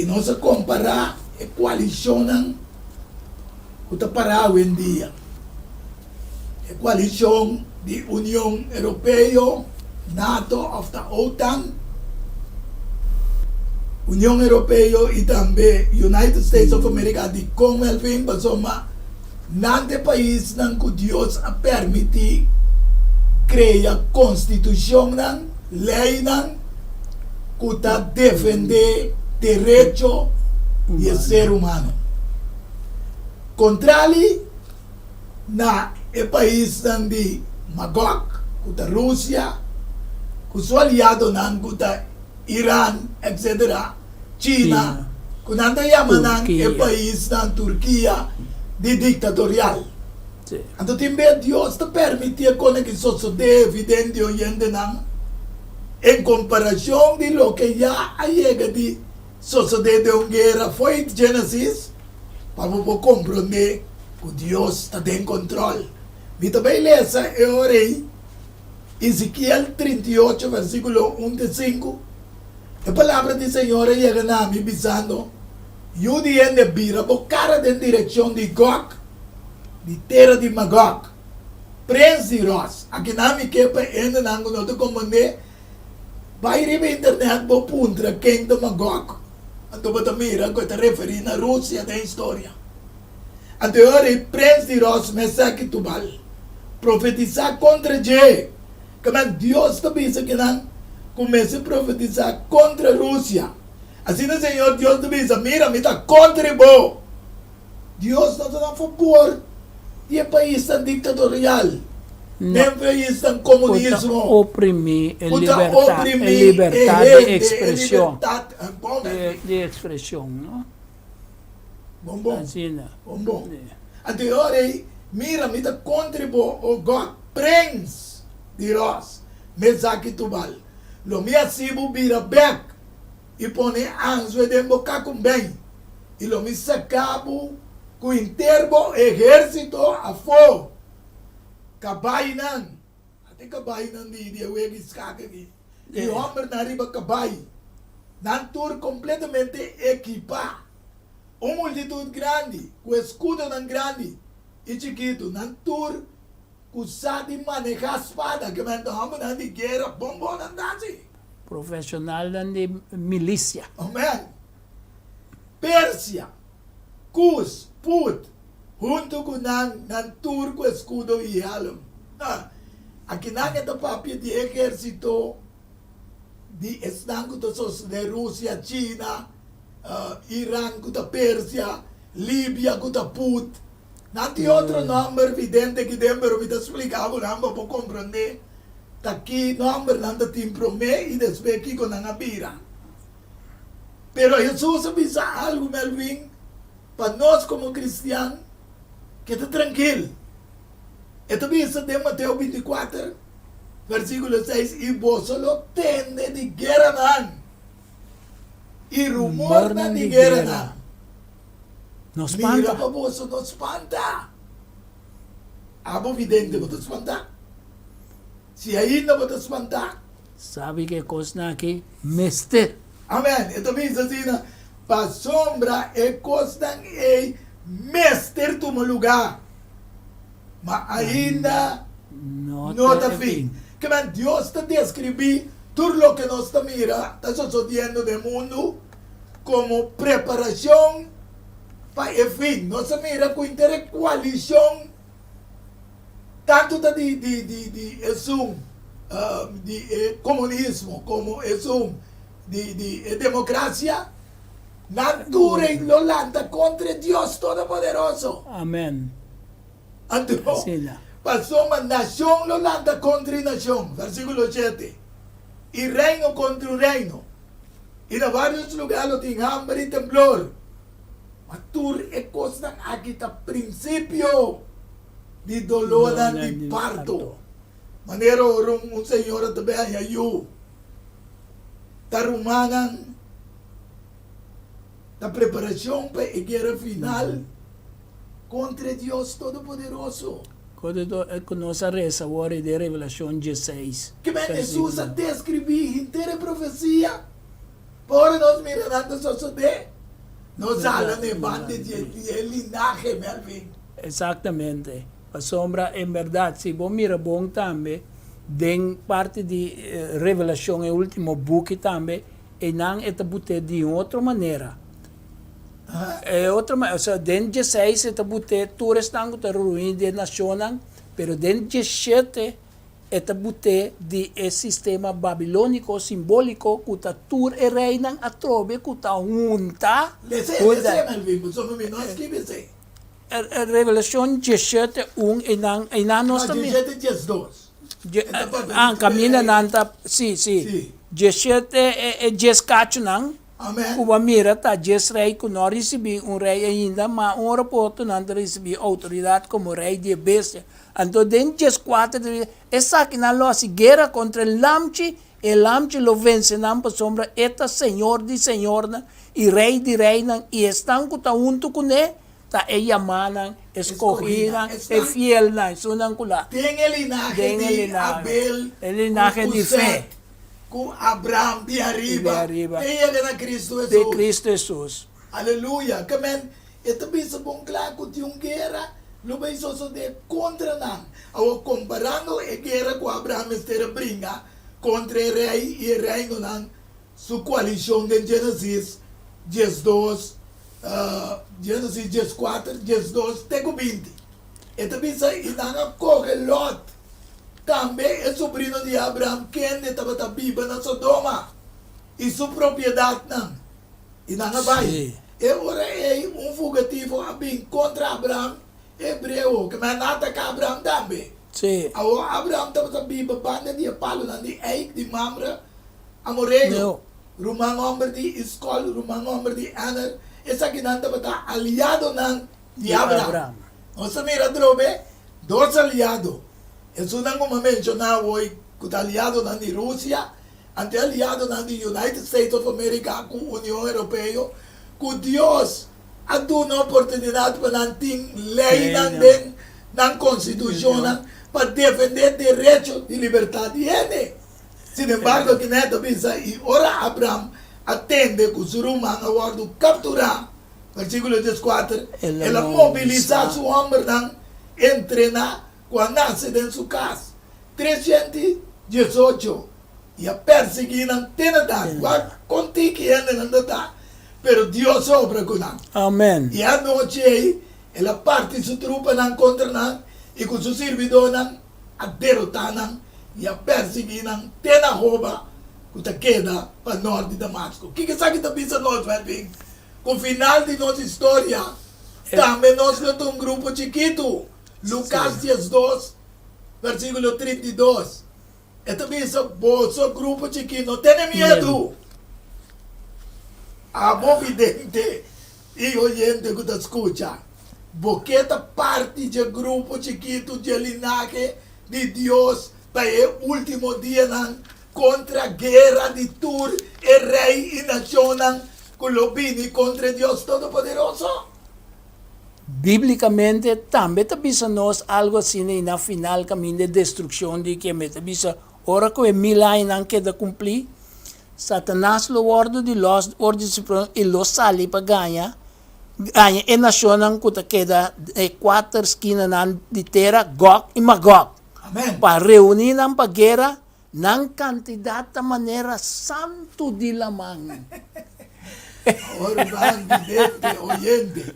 I nos a kompará e koalishonnan ku ta pará awendia, e koalishon di Union Europeo, nato òf ta OTAN, Union Europeo i tambe United States of America dikon Melvin pasobra nan ta e paisnan ku Dios a permití krea konstitushonnan, leinan ku ta defendé derecho di e ser humano. Kontrali na e paisnan di Magog, ku ta Rusia, ku su aliadonan ku ta Iran, etc. China, ku nan ta yama nan e paisnan Turkia di diktatorial. Anto tin bes Dios ta permití e kosnan ki sosodé evidente oyentenan en komparashon di loke ya a yega di sosodé den un guera fo'i Genesis pa bo por komprondé ku Dios ta den kontròl. Mi ta bai lesa e ora ei Ezekiel 38 versíkulo 1 te 5, E palabra di Señor a yega na mi, bisando, Yu di hende, bira bo kara den direkshon di Gog, di tera di Magog, prens di Ros. Akinan mi ke pa e hendenan ku no ta komprondé, bai riba internet bo puntra ken ta Magog, anto bo ta mira ku e ta referí na Rusia den historia. Anto e ora ei prens di Ros, Mesek i Tubal, profetisá kontra dje. Kamen Dios ta bisa ki nan ku mester profetisá kontra Rusia. Asina Señor Dios ta bisa, Mira, mi ta kontra bo! Dios no ta na fabor di e paisnan diktatorial, den paisnan komunismo, Ku ta oprimí e ku ta libertat, e oprimí e libertat di hende, e ekspreshon, libertat, bon, di ekspreshon, no? Bon bon. Asina. Bon bon. Anto e ora ei, mira, mi ta kontra bo, o Gog, prens di Ros, Mesak i Tubal. Lo mi hasi bo bira bèk i pone anzue den bo kakumbein, i lo mi saka bo ku henter bo ehérsito afó, kabainan, Ata e kabainan di di e wega i skak aki. I hòmbernan riba kabai, nan tur kompletamente ekipá. Un multitut grandi, ku eskudonan grandi i chikitu, nan tur ku sa di manehá spada, ke men ta hòmbernan di guera bon bon nan ta hasi. Profeshonalnan di milisia. Amen. Persia, Kus, Put, Huntu ku nan, nan tur ku eskudo i hèlm. Ha! Akinan e ta papia di e ehérsito di esnan ku ta sostené Rusia, China, Iran ku ta Persia, Libia ku ta Put. Nan tin otro nòmber vidente aki den, pero mi ta splika bo nan pa bo komprondé ta ki nòmber nan ta tin promé i despues kiko nan a bira. Pero Hesus a bisa algu, Melvin. Pa nos komo kristian ke ta trankil. E ta bisa den Mateo 24, versíkulo 6, I boso lo tende di gueranan i rumornan di gueranan. No Mira spanta. pa boso no spanta. Abo vidente bo ta spantá? Si ainda bo ta spantá. Sabi ke kosnan aki mester. Amen. E ta bisa asina, Pasobra e kosnan ei mester tuma lugá, ma ainda no ta fin. Kimen Dios ta deskribí tur loke nos ta mira ta sosodiendo den mundu komo preparashon pa e fin. Nos a mira ku henter e koalishon Tantu ta di di di di esun di e komunismo komo esun di di e demokrasia, nan tur ei lo lanta kontra e Dios Todopoderoso. Amen. Anto, Asina. pasobra nashon lo lanta kontra e nashon, versíkulo shete. I reino kontra un reino. I na vários lugá lo tin hamber i temblor. Ma tur e kosnan aki ta prinsipio di dolónan di parto. Manera ora un señora ta bin haña yu, ta rumannan ta preparashon pa e guera final kontra e Dios Todopoderoso. Kote to e ku nos a resa awor i den Revelashon dieseis, Kimen Hesus a versíkulo. deskribí henter e profesia? Pa ora nos mira nan ta sosodé, nos hala na e banda di e linahe, Melvin. Eksaktamente. Pasobra, en bèrdat, si bo mira bon tambe, den parti di Revelashon, e último buki tambe, einan e ta but'é di un otro manera. E otro manera, osea, den dieseis e ta but'é tur esnan ku ta ruí di e nashonnan, pero den dieshete e ta but'é di e sistema babilóniko simbóliko ku ta tur e reinan atrobe ku ta hunta. Les'é, les'é, Melvin, pasobra mi no a skibi esei. Revelashon 17, un, einan, einan nos ta No, mira. 17, 12. Dje, E ta papia ah, di kaminda rei. nan ta, sí, sí. Sí. 17, e, e djes kachunan Amen. ku bo a mira ta djes rei ku no a risibí un rei ainda, ma un ora por otro nan ta risibí outoridat komo rei di e bestia. Anto den 14 ta bisa, Esakinan lo hasi guera kontra e Lamchi, E Lamchi lo vence nan pasobra e ta Señor di señornan i Rey di reynan, i esnan ku ta huntu kuné ta e yamánan, e skohínan, e fielnan, esunnan ku la Den e linahe den e di linahe, Abel e linahe ku di fe Sèt ku Abraham di di ariba ariba te yega na Cristo te Hesus. Cristo Hesus. Aleluya! Ke men e ta bisa bon kla ku tin un guera lo bai sosodé kontra nan. Awor komparando e guera ku Abraham mester a bringa kontra e rei i e reinonan, su koalishon den Génesis 12, Génesis 14, 12 te ku 20, e ta bisa, I nan a kohe Lòt, tambe e sobrino di Abraham kende tabata biba na Sodoma, i su propiedatnan. I nan a bai. E ora ei un fugativo a bin kontra Abraham, e hebreo, ke nan a ataká Abraham tambe. Awor Abraham tabata biba banda di e palunan di eik di Mamre, amoreo, ruman hòmber di Eskol, ruman hòmber di Aner. Esakinan tabata aliadonan di Abraham. Nos a mira atrobe dos aliado, esunnan ku mi a menshoná awor ku ta aliadonan di Rusia Ante aliadonan di United States of America ku Union Europeo ku Dios a duna oportunidat pa nan tin leinan den nan konstitushonnan pa defendé derecho di libertat di hende. Sinembargo, kiné ta bisa i ora Abram a tende ku su ruman a wòrdu kapturá, versíkulo 14, el a mobilisá su hòmbernan entrená ku a nase den su kas, 318 i a persiguí nan te na Dan. Wak kon tiki hendenan ta ta, pero Dios a obra ku nan. Amen. I e anochi ei el a parti su trupanan kontra nan i ku su sirbidónan a derotá nan i a persiguí nan te na Hoba, ku ta keda pa nòrt di Damasko. Kiko esaki ta bisa nos, Melvin? Ku final di nos historia tambe nos lo ta un grupo chikitu. Lukas 12, versíkulo 32. E ta bisa, Boso grupo chikí, no tene miedu! Abo vidente i oyente ku ta skucha, bo ke ta parti dje grupo chikitu dje linahe di Dios pa e último dianan kontra guera di tur e rei i nashonnan ku lo bini kontra e Dios Todopoderoso? Bíblikamente tambe ta bisa nos algu asina i na final kaminda e destrukshon di keme ta bisa ora ku e mil añanan keda kumplí, Satanas lo wòrdu di lòs for di su prizòn i lo sali pa gaña gaña e nashonnan ku ta keda e kuater skinanan di tera, Gòg i Magòg, pa reuní nan pa guera. Nan kantidat ta manera santu di laman. Awor ruman vidente, oyente,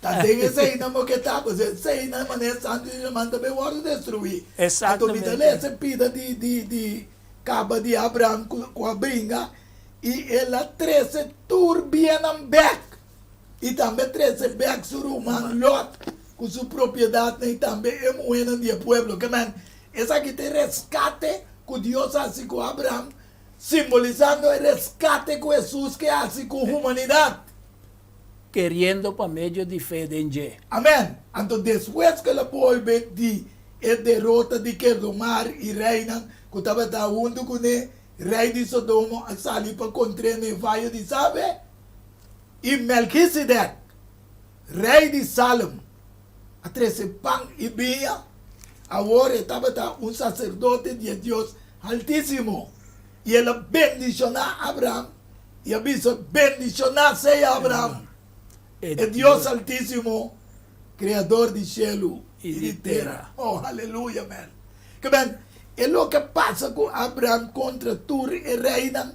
ta den eseinan bo ke ta, pasobra eseinan manera santu di laman ta bin wòrdu destruí. Anto mi ta lesa e pida di di di kaba di Abraham ku ku a bringa, i el a trese tur biennan bèk, i tambe trese bèk su ruman Lòt ku su propiedatnan i tambe e muhénan di e pueblo. Ke men, Esaki ta e reskate ku Dios a hasi ku Abraham. Simbolisando e reskate ku Hesus ke hasi ku humanidat. Keriendo pa medio di fe den dje. Amen. Anto despues ku el a bolbe di e derota di Kerdomar i reinan ku tabata huntu kuné, rei di Sodomo a sali pa kontr'é na e vaye di Sabe, i Melkisedek, rei di Salem, a trese pan i biña. Awor e tabata un saserdote di e Dios Haltísimo, i el a bendishoná Abraham i a bisa, Bendishoná sea Abraham, e Dios Haltísimo, Kreador di shelu i di tera. Oh, aleluya, men! Ke men, e loke a pasa ku Abraham kontra tur e reinan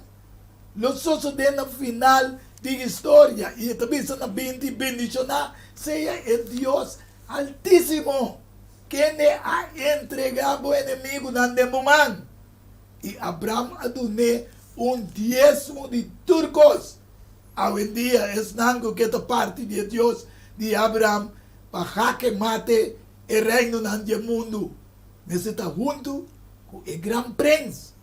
lo sosodé na final di historia, i e ta bisa na binti, Bendishoná sea e Dios Haltísimo, kende a entregá bo enemigunan den bo man. I Abram a dun'é un diesmo di tur kos. Awendia esnan ku ke ta parti di e Dios di Abram pa hake mate e reinonan di e mundu mester ta huntu ku e gran prens.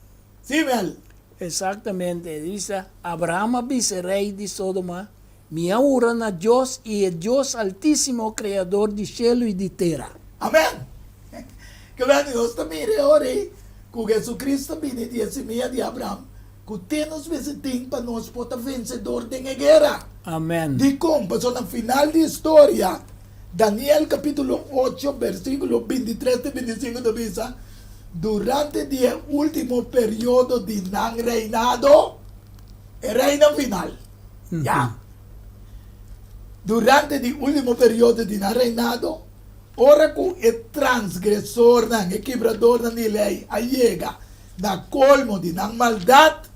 Sí, Mel? Exactamente. E bisa, Abraham a bisa e rey di Sodoma, Mi a hura na Dios i e Dios Altísimo, Kreador di shelu i di tera. Amèn! Ke bèn nos ta mira e ora ei ku Hesu-Kristu a bini di e simia di Abraham, ku te nos mester tin pa nos por ta vensedor den e guera. Amèn! Dikon? Pasobra na final di historia, Daniel kapítulo ocho, bersíkulo bintitres te bintisinku ta bisa, Durante di e último periodo di nan reinado, e reinan final, Ya. Durante di ultimo periodo di nan reinado, ora ku e transgresornan, e kibradornan di lei a yega na kolmo di nan maldat,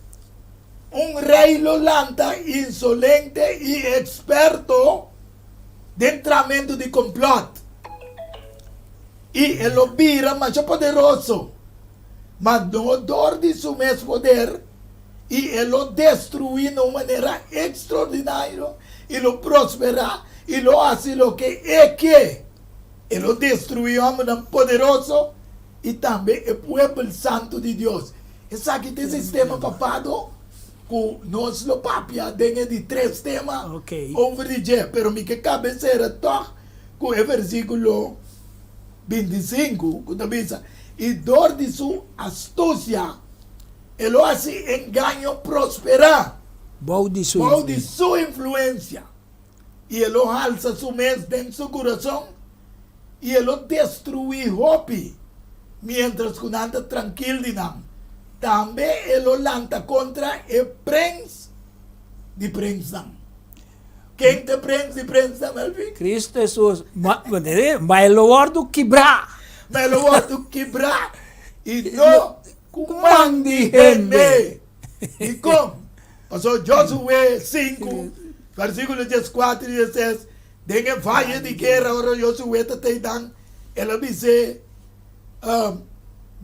un rei lo lanta insolente i eksperto den tramentu di komplòt, i e lo bira masha poderoso, ma no dor di su mes poder, i e lo destruí na un manera ekstraordinario, i lo prosperá, i lo hasi loke e ke. E lo destruí hòmbernan poderoso i tambe e puebel santu di Dios. Esaki ta e sistema papado ku nos lo papia den e di tres tema over di dje. Pero mi ke kabesera tòg ku e versíkulo bintisinku ku ta bisa, I dor di su astusia E lo hasi engaño prosperá Bou di su bou di su influensia, i e lo halsa su mes den su kurason, i e lo destruí hopi miéntras ku nan ta trankil di nan. Tambe e lo lanta kontra e prens di prensnan. Ken ta e prens di prensnan, Melvin? Kristu Hesus. Ma, ma e lo wòrdu kibrá. Ma e lo wòrdu kibrá, i no Ku man di hende. Dikon? Pasobra Josué sinku, versíkulo dieskuater i dieses, den e vaye di guera ora Josué ta tei nan, el a bis'é,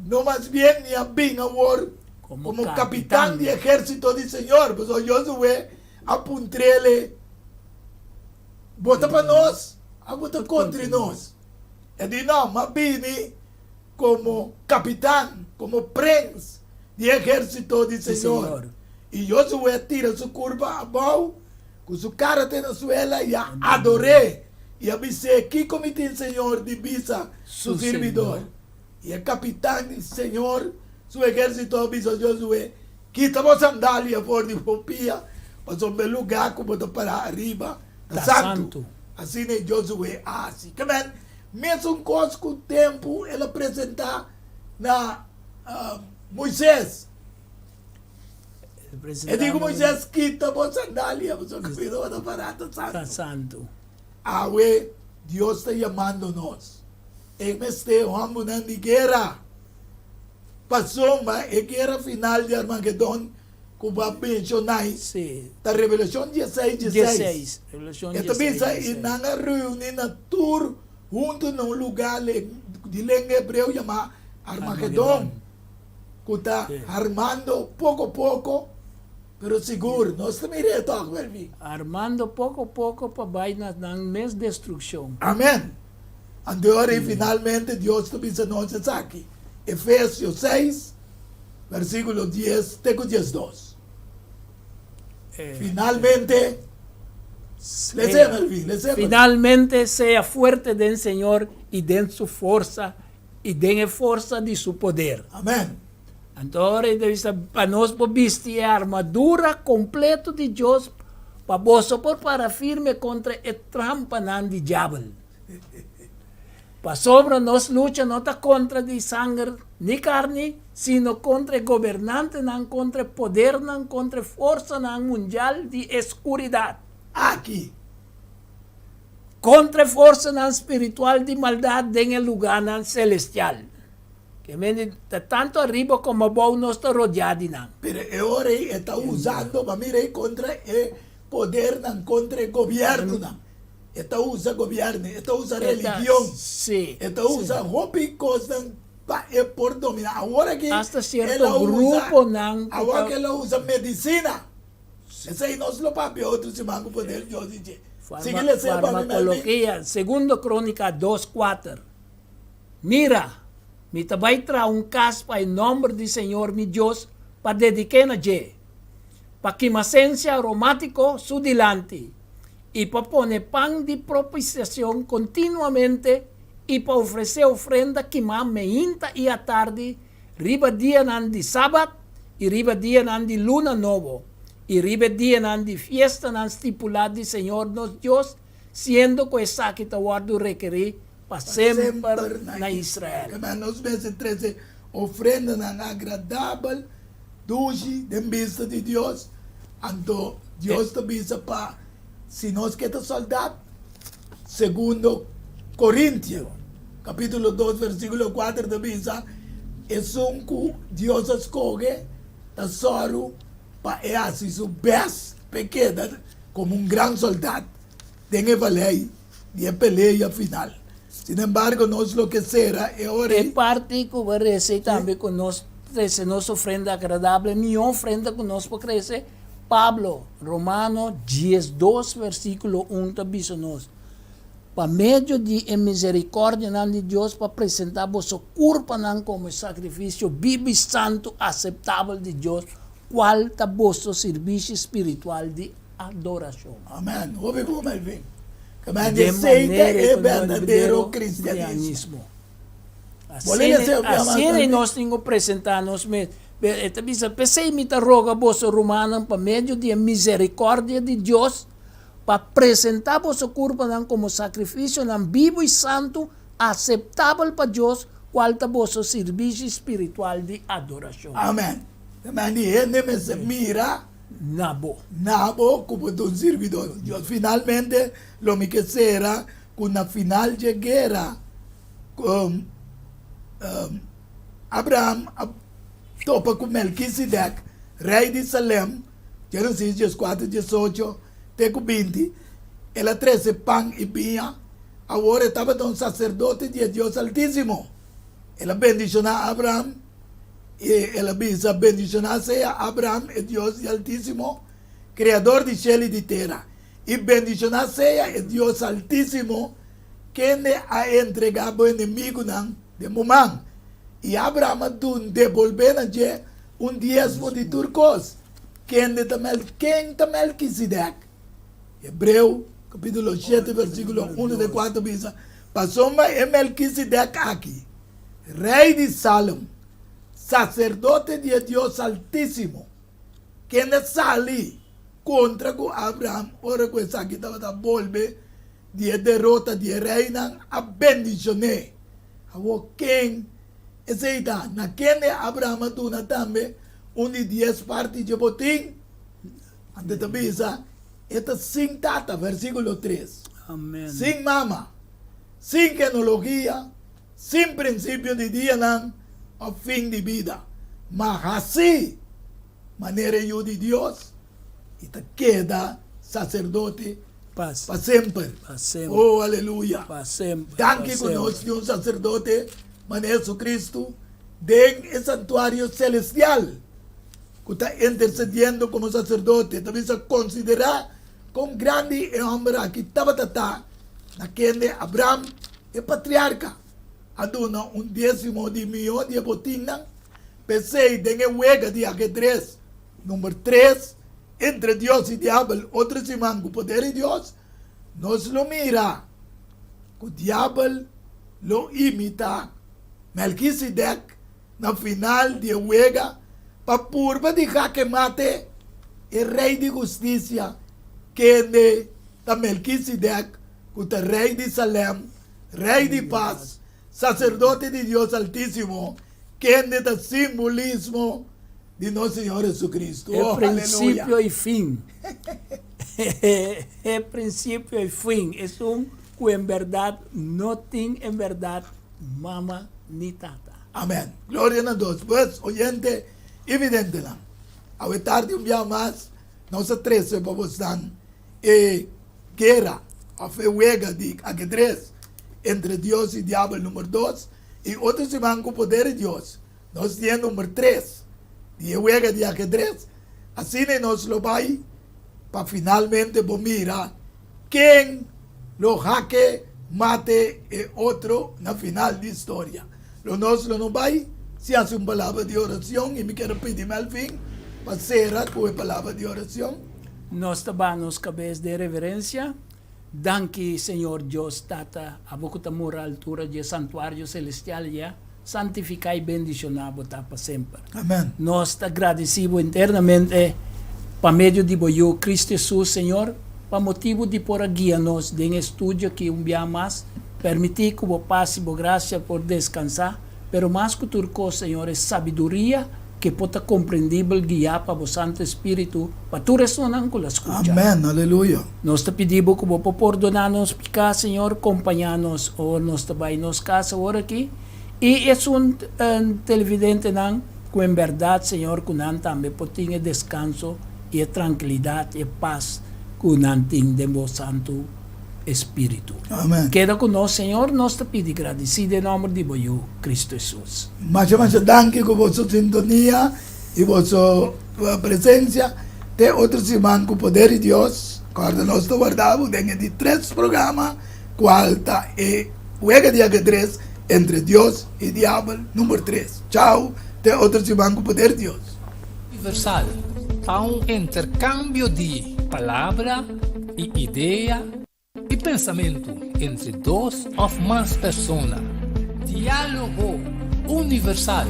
No mas bien mi a bin awor komo kapitan di ehérsito di Señor. Pasobra Josué a puntr'el, Bo ta pa nos òf bo ta kontra nos? E di, No, m'a bini komo kapitan, komo prens di e ehérsito di Señor. I Josué a tira su kurpa abou, ku su kara te na suela, i a ador'é, i a bis'é, Kiko mi tin, Señor, di bisa su sirbidor? I e kapitan di Señor su ehérsito a bisa Josué, Kita bo sandalia for di bo pia, pasobra e lugá ku bo ta pará ariba ta santu. Asina Josué a hasi. Ke men, Mesun kos ku tempu el a presentá na Moises. E di ku Moises, Kita bo sandalia, pasobra kaminda bo ta pará ta santu. Awe Dios ta yamando nos. E mester hòmbernan di guera. Pasobra e guera final di Armagedon ku bo a menshoná ta Revelashon dieseis dieseis. E ta bisa, I nan a reuni na tur huntu na un lugá di lenga hebreo yamá Armagedon, ku ta armando poko poko, pero sigur. Nos ta mira e tòg, Melvin. Armando poko poko pa bai na nan mes destrukshon. Amen. Anto e ora ei finalmente Dios ta bisa nos esaki, Efesio seis. versíkulo dies te ku diesdos. Finalmente, les'é, Melvin, les'é, Melvin. Finalmente, sea fuerte den Señor i den su forsa i den e forsa di su poder. Amèn. Anto ora e ta bisa, Pa nos por bisti e armadura kompleto di Dios, pa boso por para firme kontra e trampanan di diabel. Pasobra nos lucha no ta kontra di sanger ni karni, sino kontra e gobernantenan, kontra e podernan, kontra e forsanan mundial di e skuridat. Aki. Kontra e forsanan spiritual di maldat den e lugánan selestial. Ke mende ta tantu ariba komo abou nos ta rodeá di nan. Pero e ora ei e ta usando pa mira ei kontra e podernan, kontra e gobièrnunan. E ta usa gobièrnu, e ta usa religion, e ta usa hopi kosnan pa e por dominá. Awor aki Asta el sierto a usa, gruponan ku awor ta. aki el a usa medisina. Esei nos lo papia otro siman ku poder Dios di dje. Sigui les'é pa mi, Melvin. Farmakologia, Segundo Kronika dos kuater. Mira, mi ta bai traha un kas pa e nòmber di señor mi Dios pa dedik'é na dje, pa kima sensia aromátiko su dilanti, i pa pone pan di propisiashon kontinuamente i pa ofresé ofrenda kimá meinta i atardi riba dianan di sabat i riba dianan di luna nobo i riba e dianan di fiestanan stipulá di señor nos Dios, siendo ku esaki ta wòrdu rekerí pa semper na Israel. Kaba nos mester trese ofrendanan agradabel, dushi den bista di Dios. Anto Dios ta bisa pa si nos ke ta sòldat, Segundo Korintio kapitulo dos versikulo kuater ta bisa, Esun ku Dios a skohe ta sòru pa e hasi su bèst p'e keda komo un gran sòldat den e valei di e pelea final. Sin embargo, nos lo ke sera e ora E ei. parti ku bo rese tambe ku nos trese nos ofrenda agradabel, e mihó ofrenda ku nos por trese, Pablo, Romano diesdos versíkulo un ta bisa nos, Pa medio di e miserikòrdianan di Dios pa presentá boso kurpanan komo e sakrifisio bibu i santu aseptabel di Dios, kual ta boso sirbishi spiritual di adorashon. Amen. Hopi bon, Melvin. Amen. De esei ta e berdadero cristianismo. Asina nos tin ku presentá nos mes. E ta bisa, P'esei mi ta roga boso, rumannan, pa medio di e miserikòrdia di Dios, pa presentá boso kurpanan komo sakrifisionan bibu i santu, aseptabel pa Dios, kual ta boso sirbishi spiritual di adorashon. Amen. Amen. Di hende mester mira. Na bo. Na bo ku bo ta un sirbidor di Dios. Finalmente, lo mi ke sera ku na final dje guera, Abraham a topa ku Melkisedek, rei di Salem, Genesis dieskuater, diesocho te ku binti. El a trese pan i biña. Awor e tabata un saserdote di e Dios Altísimo. El a bendishoná Abraham. I el a bisa, Bendishoná sea Abraham, e Dios di Altísimo, Kreador di shel i di tera. I bendishoná sea e Dios Altísimo, kende a entregá bo enemigunan den bo man. I Abraham a dun debolbé na dje un diesmo di tur kos. Kende ta Mel, ken ta Melkisedek? Hebreo kapítulo shete versíkulo unu te kuater bisa, Pasobra e Melkisedek aki, Rei di Salem, saserdote di e Dios Altísimo, kende sali kontra ku Abraham ora ku esaki tabata bolbe di e derota di e reinan, a bendishon'é. Awor ken esei ta? Na kende Abraham a duna tambe un di dies parti dje botin? Anto e ta bisa, E ta sin tata, versíkulo tres, sin mama, sin genealogia, sin prinsipio di dianan òf fin di bida, ma hasí manera e Yu di Dios i ta keda saserdote pa semper. O, aleluya! Danki ku nos tin un saserdote manera Jesucristo den e santuario selestial ku ta intersediendo komo saserdote. Ta bisa konsiderá kon grandi e hòmber aki tabata ta na kende Abraham E patriarka a duna un désimo di mihó di e botinnan, P'esei den e wega di ajedrez number tres entre Dios i Diabel otro siman ku poder di Dios, nos lo mira ku Diabel lo imitá Melkisedek na final di e wega pa purba di hake mate e Rei di Hustisia kende ta Melkisedek ku ta Rei di Salem, Rei di Pas, Saserdote di Dios Altísimo, kende ta simbolismo di nos Señor Jesucristo. E Oh, aleluya! prinsipio i fin. E prinsipio i fin. Esun ku en bèrdat no tin en bèrdat mama ni tata. Amèn. Gloria na Dios. Pues, oyente i videntenan, awe tardi un bia mas nos a trese pa bosnan e guera òf e wega di agedres entre Dios i Diabel number dos i otro siman ku poder di Dios nos tin e number tres di e wega di agedres. Asina nos lo bai pa finalmente bo mira ken lo hake mate e otro na final di historia. Lo nos lo no bai si hasi un palabra di oracion y mi kier a pidi Melvin pa cera cu e palabra di oracion. Nos ta baha nos cabes den reverencia. Danki, Señor Dios Tata, abo cu ta mora altura dje santuario celestial ya, santifica y bendiciona bo ta pa semper. Amen. Nos ta gradici bo internamente pa medio di bo Yu, Cristo Jesus, Señor, pa motibu di por a guia nos den e studio aki un bia mas. Permití ku bo pas i bo grasia por deskansá, pero mas ku tur kos, Señor, e sabiduria ke por ta komprendibel guiá pa bo Santu Espíritu pa tur esunnan ku la skucha. Amèn, aleluya. Nos ta pidi bo ku bo por pordoná nos piká, Señor, kompañá nos ora nos ta bai nos kas awor aki, i esun televidentenan ku en bèrdat, Señor, ku nan tambe por tin e deskanso i e trankilidat i e pas ku nan tin den bo Santu Espíritu. Amen. Keda ku nos, Señor, nos ta pidi gradisí den nòmber di bo Yu, Cristo Hesus. Masha masha danki ku boso sintonia i boso presensia. Te otro siman ku poder di Dios. Kòrda nos ta warda bo den e di tres programa kual ta e wega di ajedres entre Dios i diabel number tres. Chao, te otro siman ku poder di Dios. Universal ta un interkambio di palabra i idea i pensamentu entre dos òf mas persona. Diálogo Universal,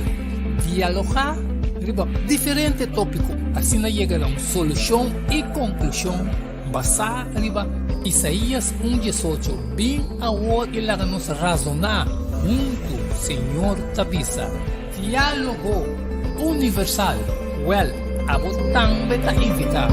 Dialogá riba diferente tópiko, asina yega na un solushon i konklushon basá riba Isaías un diesocho, Bin awor i laga nos razoná huntu, Señor ta bisa. Diálogo Universal, Wèl, abo tambe ta invitá.